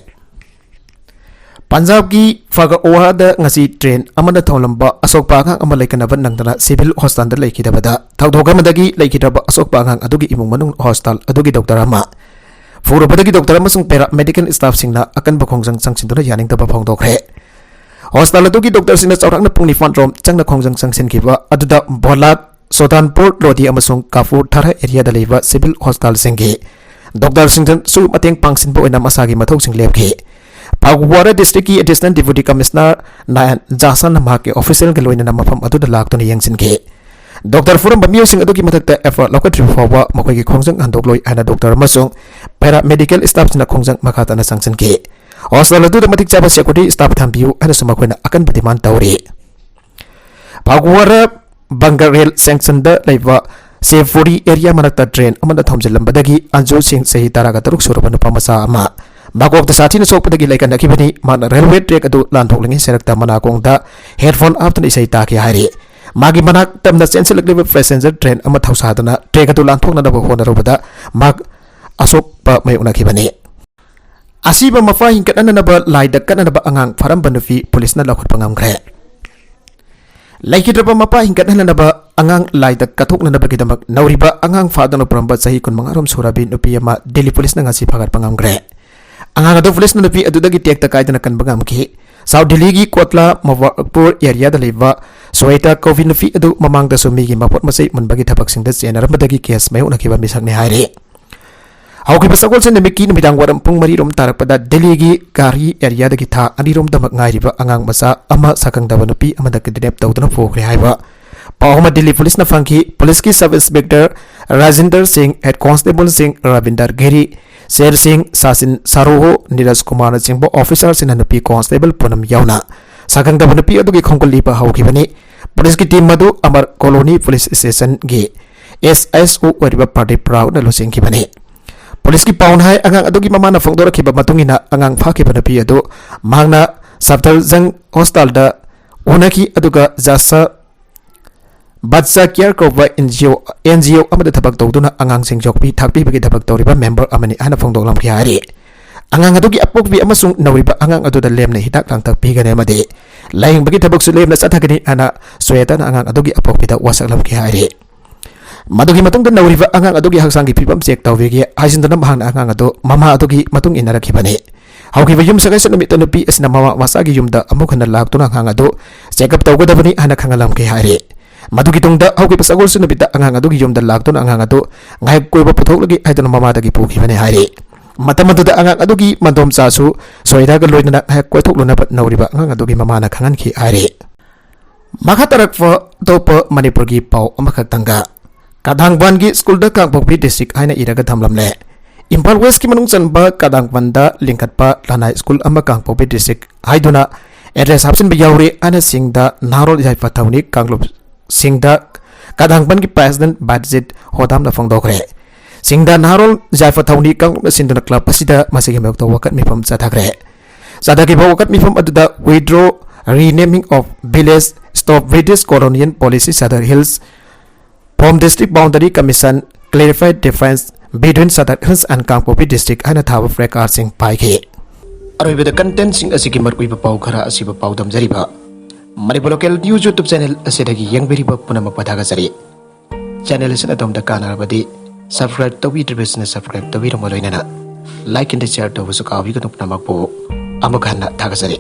ꯄꯟꯖꯥꯕꯀꯤ ꯐꯒꯋꯥꯗ ꯉꯁꯤ ꯇ꯭ꯔꯦꯟ ꯑꯃꯅ ꯊꯣꯝꯂꯝꯕ ꯑꯁꯣꯛꯄ ꯑꯉꯥꯡ ꯑꯃ ꯂꯩꯀꯟꯅꯕ ꯅꯪꯗꯅ ꯁꯤꯚꯤꯜ ꯍꯣꯁꯄꯤꯇꯥꯜꯗ ꯂꯩꯈꯤꯗꯕꯗ, ꯊꯧꯗꯣꯛ ꯑꯃꯗꯒꯤ ꯂꯩꯈꯤꯗ꯭ꯔꯕ ꯑꯁꯣꯛꯄ ꯑꯉꯥꯡ ꯑꯗꯨꯒꯤ ꯏꯃꯨꯡ ꯃꯅꯨꯡ ꯍꯣꯁꯄꯤꯇꯥꯜ ꯑꯗꯨꯒꯤ ꯗꯣꯛꯇꯔ ꯑꯃ ꯐꯨꯔꯨꯕꯗꯒꯤ ꯗꯣꯛꯇꯔ ꯑꯃꯁꯨꯡ ꯄꯦꯔꯥꯃꯦꯗꯤꯀꯦꯜ ꯁ꯭ꯇꯥꯐꯁꯤꯡꯅ ꯑꯀꯟꯕ ꯈꯣꯡꯖꯪ ꯆꯪꯁꯤꯟꯗꯨꯅ ꯌꯥꯅꯤꯡꯗꯕ ꯐꯣꯡꯗꯣꯛꯈ꯭ꯔꯦ꯫ ꯍꯣꯁꯄꯤꯇꯥꯜ ꯑꯗꯨꯒꯤ ꯗꯣꯛꯇꯔꯁꯤꯡꯅ ꯆꯥꯎꯔꯥꯛꯅ ꯄꯨꯡ ꯅꯤꯄꯥꯟ ꯔꯣꯝ ꯆꯪꯅ ꯈꯣꯡꯖꯪ ꯆꯪꯁꯤꯟꯈꯤꯕ ꯑꯗꯨꯗ ꯕꯣꯂꯥꯠ, ꯁꯣꯗꯥꯟꯄꯨꯔ ꯂꯣꯗꯤ ꯑꯃꯁꯨꯡ ꯀꯥꯄꯨꯔ ꯊꯥꯔꯥ ꯑꯦꯔꯤꯌꯥꯗ ꯂꯩꯕ ꯁꯤꯚꯤꯜ ꯍꯣꯁꯄꯤꯇꯥꯜꯁꯤꯡꯒꯤ ꯗꯣꯛꯇꯔꯁꯤꯡꯅꯁꯨ ꯃꯇꯦꯡ ꯄꯥꯡꯁꯤꯟꯕ ꯑꯣꯏꯅ ꯃꯁꯥꯒꯤ ꯃꯊꯧꯁꯤꯡ ꯂꯦꯞꯈꯤ꯫ ꯐꯒꯨꯋꯥꯔꯥ ꯗꯤꯁꯇ꯭ꯔꯤꯛꯀꯤ ꯑꯦꯗꯤꯁꯅꯦꯜ ꯗꯤꯄ꯭ꯌꯨꯇꯤ ꯀꯃꯤꯁꯅꯔ ꯅꯥꯌꯟ ꯖꯥꯁꯟꯅ ꯃꯍꯥꯛꯀꯤ ꯑꯣꯐꯤꯁꯤꯌꯦꯜꯒ ꯂꯣꯏꯅꯅ ꯃꯐꯝ ꯑꯗꯨꯗ ꯂꯥꯛꯇꯨꯅ ꯌꯦꯡꯁꯤꯟꯈꯤ꯫ ꯗꯣꯛꯇꯔ ꯐꯨꯔꯝꯕ ꯃꯤꯑꯣꯏꯁꯤꯡ ꯑꯗꯨꯒꯤ ꯃꯊꯛꯇ ꯑꯦꯐ ꯑꯥꯏ ꯑꯥꯔ ꯂꯧꯈꯠꯇ꯭ꯔꯤꯕ ꯐꯥꯎꯕ ꯃꯈꯣꯏꯒꯤ ꯈꯣꯡꯖꯪ ꯍꯟꯗꯣꯛꯂꯣꯏ ꯍꯥꯏꯅ ꯗꯣꯛꯇꯔ ꯑꯃꯁꯨꯡ ꯄꯦꯔꯥꯃꯦꯗꯤꯀꯦꯜ ꯁ꯭ꯇꯥꯐꯁꯤꯡꯅ ꯈꯣꯡꯖꯪ ꯃꯈꯥ ꯇꯥꯅ ꯆꯪꯁꯤꯟꯈꯤ꯫ ꯍꯣꯁꯄꯤꯇꯥꯜ ꯑꯗꯨꯗ ꯃꯇꯤꯛ ꯆꯥꯕ ꯁꯦꯀ꯭ꯌꯨꯔꯤꯇꯤ ꯁ꯭ꯇꯥꯐ ꯊꯝꯕꯤꯌꯨ ꯍꯥꯏꯅꯁꯨ ꯃꯈꯣꯏꯅ ꯑꯀꯟꯕ ꯗꯤꯃꯥꯟ ꯇꯧꯔꯤ꯫ ꯐꯒꯨꯋꯥꯔꯥ ꯕꯪꯒꯔꯦꯜ ꯁꯦꯛꯁꯟꯗ ꯂꯩꯕ ꯁꯦꯐꯨꯔꯤ ꯑꯦꯔꯤꯌꯥ ꯃꯅꯥꯛꯇ ꯇ꯭ꯔꯦꯟ ꯑꯃꯅ ꯊꯣꯝꯖꯤꯜꯂꯝꯕꯗꯒꯤ ꯑꯟꯖꯨ ꯁꯤꯡ, ꯆꯍꯤ ꯇꯔꯥꯒ ꯇꯔꯨꯛ ꯁꯨꯔꯕ ꯅꯨꯄꯥ ꯃꯆꯥ ꯑꯃ, ꯃꯀꯣꯛꯇ ꯁꯥꯊꯤꯅ ꯁꯣꯛꯄꯗꯒꯤ ꯂꯩꯀꯟꯅꯈꯤꯕꯅꯤ꯫ ꯃꯥꯅ ꯔꯦꯜꯋꯦ ꯇ꯭ꯔꯦꯛ ꯑꯗꯨ ꯂꯥꯟꯊꯣꯛꯂꯤꯉꯩ ꯁꯦꯔꯛꯇ ꯃꯅꯥꯀꯣꯡꯗ ꯍꯦꯗꯐꯣꯟ ꯍꯥꯞꯇꯨꯅ ꯏꯁꯩ ꯇꯥꯈꯤ ꯍꯥꯏꯔꯤ꯫ ꯃꯥꯒꯤ ꯃꯅꯥꯛ ꯇꯝꯅ ꯆꯦꯟꯁꯤꯜꯂꯛꯂꯤꯕ ꯄꯦꯁꯦꯟꯖꯔ ꯇ꯭ꯔꯦꯟ ꯑꯃ ꯊꯧꯁꯥꯗꯨꯅ ꯇ꯭ꯔꯦꯛ ꯑꯗꯨ ꯂꯥꯟꯊꯣꯛꯅꯅꯕ ꯍꯣꯠꯅꯔꯨꯕꯗ ꯃꯍꯥꯛ ꯑꯁꯣꯛꯄ ꯃꯥꯌꯣꯛꯅꯈꯤꯕꯅꯤ꯫ ꯑꯁꯤꯕ ꯃꯄꯥ ꯍꯤꯡꯒꯠꯍꯟꯅꯅꯕ ꯂꯥꯏꯗ ꯀꯠꯅꯅꯕ ꯑꯉꯥꯡ ꯐꯥꯔꯝꯕ ꯅꯨꯄꯤ ꯄꯨꯂꯤꯁꯅ ꯂꯧꯈꯠꯄ ꯉꯝꯈ꯭ꯔꯦ꯫ ꯂꯩꯈꯤꯗ꯭ꯔꯕ ꯃꯄꯥ ꯍꯤꯡꯒꯠꯍꯟꯅꯅꯕ ꯑꯉꯥꯡ ꯂꯥꯏꯗ ꯀꯠꯊꯣꯛꯅꯅꯕꯒꯤꯗꯃꯛ ꯅꯧꯔꯤꯕ ꯑꯉꯥꯡ ꯐꯥꯗꯨꯅ ꯄꯨꯔꯝꯕ ꯆꯍꯤ ꯀꯨꯟꯃꯉꯥ ꯔꯣꯝ ꯁꯨꯔꯕꯤ ꯅꯨꯄꯤ ꯑꯃ ꯗꯤꯜꯂꯤ ꯄꯨꯂꯤꯁꯅ ꯉꯁꯤ ꯐꯥꯒꯠꯄ ꯉꯝꯈ꯭ꯔꯦ꯫ ꯑꯉꯥꯡ ꯑꯗꯨ ꯄꯨꯂꯤꯁꯅ ꯅꯨꯄꯤ ꯑꯗꯨꯗꯒꯤ ꯇꯦꯛꯇ ꯀꯥꯏꯗꯅ ꯀꯟꯕ ꯉꯝꯈꯤ꯫ ꯁꯥꯎꯠ ꯗꯤꯜꯂꯤꯒꯤ ꯀꯣꯠꯂꯥ ꯃꯨꯕꯥꯔꯛꯄꯨꯔ ꯑꯦꯔꯤꯌꯥꯗ ꯂꯩꯕ ꯁ꯭ꯋꯦꯇꯥ ꯀꯧꯕꯤ ꯅꯨꯄꯤ ꯑꯗꯨ ꯃꯃꯥꯡꯗꯁꯨ ꯃꯤꯒꯤ ꯃꯄꯣꯠ ꯃꯆꯩ ꯃꯨꯟꯕꯒꯤ ꯊꯕꯛꯁꯤꯡꯗ ꯆꯦꯟꯅꯔꯝꯕꯗꯒꯤ ꯀꯦꯁ ꯃꯥꯌꯣꯛꯅꯈꯤꯕ ꯃꯤꯁꯛꯅꯤ ꯍꯥꯏꯔꯤ꯫ ꯍꯧꯈꯤꯕ ꯁꯒꯣꯜꯁꯦꯟ ꯅꯨꯃꯤꯠꯀꯤ ꯅꯨꯃꯤꯗꯥꯡ ꯋꯥꯏꯔꯝ ꯄꯨꯡ ꯃꯔꯤ ꯔꯣꯝ ꯇꯥꯔꯛꯄꯗ ꯗꯤꯜꯂꯤꯒꯤ ꯒꯥꯔꯤ ꯑꯦꯔꯤꯌꯥꯗꯒꯤ ꯊꯥ ꯑꯅꯤ ꯔꯣꯝꯗꯃꯛ ꯉꯥꯏꯔꯤꯕ ꯑꯉꯥꯡ ꯃꯆꯥ ꯑꯃ ꯁꯛꯈꯪꯗꯕ ꯅꯨꯄꯤ ꯑꯃꯗ ꯀꯤꯗꯅꯦꯞ ꯇꯧꯗꯨꯅ ꯄꯨꯈ꯭ꯔꯦ ꯍꯥꯏꯕ ꯄꯥꯎ ꯑꯃ ꯗꯤꯜꯂꯤ ꯄꯨꯂꯤꯁꯅ ꯐꯪꯈꯤ꯫ ꯄꯨꯂꯤꯁꯀꯤ ꯁꯕ ꯏꯟꯁꯄꯦꯛꯇꯔ ꯔꯥꯖꯤꯟꯗꯔ ꯁꯤꯡ, ꯍꯦꯗ ꯀꯣꯟꯁꯇꯦꯕꯜꯁꯤꯡ ꯔꯕꯤꯟꯗꯔ ꯒꯤꯔꯤ, ꯁꯦꯔ ꯁꯤꯡ, ꯁꯥꯆꯤꯟ ꯁꯥꯔꯣꯍꯣ, ꯅꯤꯔꯖ ꯀꯨꯃꯥꯔꯅꯆꯤꯡꯕ ꯑꯣꯐꯤꯁꯥꯔꯁꯤꯡꯅ ꯅꯨꯄꯤ ꯀꯣꯟꯁꯇꯦꯕꯜ ꯄꯨꯝꯅꯃꯛ ꯌꯥꯎꯅ ꯁꯛꯈꯪꯗꯕ ꯅꯨꯄꯤ ꯑꯗꯨꯒꯤ ꯈꯣꯡꯒꯨꯜ ꯂꯤꯕ ꯍꯧꯈꯤꯕꯅꯤ꯫ ꯄꯨꯂꯤꯁꯀꯤ ꯇꯤꯝ ꯑꯗꯨ ꯑꯃꯔ ꯀꯣꯂꯣꯅꯤ ꯄꯨꯂꯤꯁ ꯁ꯭ꯇꯦꯁꯟꯒꯤ ꯑꯦꯁ ꯑꯦꯁ ꯑꯣ ꯑꯣꯏꯔꯤꯕ ꯄ꯭ꯔꯗꯤꯞ ꯔꯥꯎꯅ ꯂꯨꯆꯤꯡꯈꯤꯕꯅꯤ꯫ ꯄꯨꯂꯤꯁꯀꯤ ꯄꯥꯎꯅ ꯍꯥꯏ, ꯑꯉꯥꯡ ꯑꯗꯨꯒꯤ ꯃꯃꯥꯅ ꯐꯣꯡꯗꯣꯔꯛꯈꯤꯕ ꯃꯇꯨꯡ ꯏꯟꯅ, ꯑꯉꯥꯡ ꯐꯥꯈꯤꯕ ꯅꯨꯄꯤ ꯑꯗꯨ ꯃꯍꯥꯛꯅ ꯁꯐꯗꯔꯖꯪ ꯍꯣꯁꯄꯤꯇꯥꯜꯗ ꯎꯅꯈꯤ, ꯑꯗꯨꯒ ꯖꯥꯁꯥ ꯕꯠꯁꯥ ꯀꯤꯌꯔ ꯀꯧꯕ and G O, and G O ꯑꯃꯗ ꯊꯕꯛ ꯇꯧꯗꯨꯅ ꯑꯉꯥꯡꯁꯤꯡ ꯌꯣꯛꯄꯤ ꯊꯥꯛꯄꯤꯕꯒꯤ ꯊꯕꯛ ꯇꯧꯔꯤꯕ ꯃꯦꯝꯕꯔ ꯑꯃꯅꯤ ꯍꯥꯏꯅ ꯐꯣꯡꯗꯣꯛꯂꯝꯈꯤ ꯍꯥꯏꯔꯤ꯫ ꯑꯉꯥꯡ ꯑꯗꯨꯒꯤ ꯑꯄꯣꯛꯄꯤ ꯑꯃꯁꯨꯡ ꯅꯧꯔꯤꯕ ꯑꯉꯥꯡ ꯑꯗꯨꯗ ꯂꯦꯝꯅ ꯍꯤꯗꯥꯛ ꯂꯥꯡꯊꯛ ꯄꯤꯒꯅꯤ ꯑꯃꯗꯤ ꯂꯥꯌꯦꯡꯕꯒꯤ ꯊꯕꯛꯁꯨ ꯂꯦꯝꯅ ꯆꯠꯊꯒꯅꯤ ꯍꯥꯏꯅ ꯁ꯭ꯋꯦꯇꯥꯅ ꯑꯉꯥꯡ ꯑꯗꯨꯒꯤ ꯑꯄꯣꯛꯄꯤꯗ ꯋꯥꯁꯛꯂꯝꯈꯤ ꯍꯥꯏꯔꯤ꯫ ꯃꯗꯨꯒꯤ ꯃꯇꯨꯡꯗ ꯅꯧꯔꯤꯕ ꯑꯉꯥꯡ ꯑꯗꯨꯒꯤ ꯍꯛꯆꯥꯡꯒꯤ ꯐꯤꯕꯝ ꯆꯦꯛ ꯇꯧꯕꯤꯒꯦ ꯍꯥꯏꯖꯤꯟꯗꯨꯅ ꯃꯍꯥꯛꯅ ꯑꯉꯥꯡ ꯑꯗꯨ ꯃꯃꯥ ꯑꯗꯨꯒꯤ ꯃꯇꯨꯡ ꯏꯟꯅꯔꯛꯈꯤꯕꯅꯤ꯫ ꯍꯧꯈꯤꯕ ꯌꯨꯝꯁꯀꯩꯁ ꯅꯨꯃꯤꯠꯇ ꯅꯨꯄꯤ ꯑꯁꯤꯅ ꯃꯃꯥ ꯃꯆꯥꯒꯤ ꯌꯨꯝꯗ ꯑꯃꯨꯛ ꯍꯟꯅ ꯂꯥꯛꯇꯨꯅ ꯑꯉꯥꯡ ꯑꯗꯨ ꯆꯦꯛꯑꯞ ꯇꯧꯒꯗꯕꯅꯤ ꯍꯥꯏꯅ ꯈꯪꯍꯜꯂꯝꯈꯤ ꯍꯥꯏꯔꯤ꯫ ꯃꯗꯨꯒꯤ ꯇꯨꯡꯗ ꯍꯧꯈꯤꯕ ꯁꯒꯣꯜꯁꯦꯟ ꯅꯨꯃꯤꯠꯇ ꯑꯉꯥꯡ ꯑꯗꯨꯒꯤ ꯌꯨꯝꯗ ꯂꯥꯛꯇꯨꯅ ꯑꯉꯥꯡ ꯑꯗꯨ ꯉꯥꯏꯍꯥꯛ ꯀꯣꯏꯕ ꯄꯨꯊꯣꯛꯂꯒꯦ ꯍꯥꯏꯗꯨꯅ ꯃꯃꯥꯗꯒꯤ ꯄꯨꯈꯤꯕꯅꯤ ꯍꯥꯏꯔꯤ꯫ ꯃꯇꯝ ꯑꯗꯨꯗ ꯑꯉꯥꯡ ꯑꯗꯨꯒꯤ ꯃꯗꯣꯝꯆꯥꯁꯨ ꯁꯣꯏꯗꯥꯒ ꯂꯣꯏꯅꯅ ꯉꯥꯏꯍꯥꯛ ꯀꯣꯏꯊꯣꯛꯂꯨꯅꯕ ꯅꯧꯔꯤꯕ ꯑꯉꯥꯡ ꯑꯗꯨꯒꯤ ꯃꯃꯥꯅ ꯈꯪꯍꯟꯈꯤ ꯍꯥꯏꯔꯤ꯫ ꯃꯈꯥ ꯇꯥꯔꯛꯄ ꯑꯇꯣꯞꯄ ꯃꯅꯤꯄꯨꯔꯒꯤ ꯄꯥꯎ ꯑꯃꯈꯛꯇꯪꯒ꯫ ꯀꯥꯗꯥꯡꯕꯥꯟꯒꯤ ꯁ꯭ꯀꯨꯜꯗ ꯀꯥꯡꯄꯣꯛꯄꯤ ꯗꯤꯁꯇ꯭ꯔꯤꯛ ꯍꯥꯏꯅ ꯏꯔꯒ ꯊꯝꯂꯝꯂꯦ꯫ ꯏꯝꯐꯥꯜ ꯋꯦꯁꯀꯤ ꯃꯅꯨꯡ ꯆꯟꯕ ꯀꯥꯗꯥꯡꯕꯥꯟꯗ ꯂꯤꯡꯈꯠꯄ ꯂꯅꯥꯏ ꯁ꯭ꯀꯨꯜ ꯑꯃ ꯀꯥꯡꯄꯣꯛꯄꯤ ꯗꯤꯁꯇ꯭ꯔꯤꯛ ꯍꯥꯏꯗꯨꯅ ꯑꯦꯗ꯭ꯔꯦꯁ ꯍꯥꯞꯆꯤꯟꯕ ꯌꯥꯎꯔꯦ ꯍꯥꯏꯅ ꯁꯤꯡꯗ ꯅꯍꯥꯔꯣꯜ ꯌꯥꯏꯐ ꯊꯧꯅꯤ ꯀꯥꯡꯂꯨꯞ ꯁꯤꯡꯗ ꯀꯥꯗꯥꯡꯕꯥꯟꯒꯤ ꯄ꯭ꯔꯦꯁꯤꯗꯦꯟꯠ ꯕꯥꯏꯖꯤꯠ ꯍꯣꯗꯥꯝꯅ ꯐꯣꯡꯗꯣꯛꯈ꯭ꯔꯦ꯫ ꯁꯤꯡꯗ ꯅꯍꯥꯔꯣꯜ ꯌꯥꯏꯐ ꯊꯧꯅꯤ ꯀꯥꯡꯂꯨꯞꯅ ꯁꯤꯟꯗꯨꯅ ꯀ꯭ꯂꯕ ꯑꯁꯤꯗ ꯃꯁꯤꯒꯤ ꯃꯥꯌꯣꯛꯇ ꯋꯥꯀꯠ ꯃꯤꯐꯝ ꯆꯠꯊꯈ꯭ꯔꯦ꯫ ꯆꯠꯊꯈꯤꯕ ꯋꯥꯀꯠ ꯃꯤꯐꯝ ꯑꯗꯨꯗ Withdraw Renaming of Village, Stop British Colonial Policy, Sadar Hills from District Boundary Commission, Clarify Difference Between Sadar Hills and Kangpokpi District ꯍꯥꯏꯅ ꯊꯥꯕ ꯄ꯭ꯂꯦꯀꯥꯔꯗꯁꯤꯡ ꯄꯥꯏꯈꯤ꯫ ꯑꯔꯣꯏꯕꯗ ꯀꯟꯇꯦꯟꯠꯁꯤꯡ ꯑꯁꯤꯒꯤ ꯃꯔꯨꯑꯣꯏꯕ ꯄꯥꯎ ꯈꯔ ꯑꯁꯤꯕꯨ ꯄꯥꯎꯗꯝꯖꯔꯤꯕ Manipur local news YouTube channel ꯑꯁꯤꯗꯒꯤ ꯌꯦꯡꯕꯤꯔꯤꯕ ꯄꯨꯝꯅꯃꯛꯄꯨ ꯊꯥꯒꯠꯆꯔꯤ꯫ ꯆꯦꯅꯦꯜ ꯑꯁꯤꯅ ꯑꯗꯣꯝꯗ ꯀꯥꯟꯅꯔꯕꯗꯤ ꯁꯕꯁꯀ꯭ꯔꯥꯏꯕ ꯇꯧꯕꯤꯗ꯭ꯔꯤꯕꯁꯤꯡꯅ ꯁꯕꯁꯀ꯭ꯔꯥꯏꯕ ꯇꯧꯕꯤꯔꯝꯕ ꯂꯣꯏꯅꯅ ꯂꯥꯏꯛ ꯑꯦꯟ ꯁꯤꯌꯔ ꯇꯧꯕꯁꯨ ꯀꯥꯎꯕꯤꯒꯅꯨ꯫ ꯄꯨꯝꯅꯃꯛꯄꯨ ꯑꯃꯨꯛ ꯍꯟꯅ ꯊꯥꯒꯠꯆꯔꯤ꯫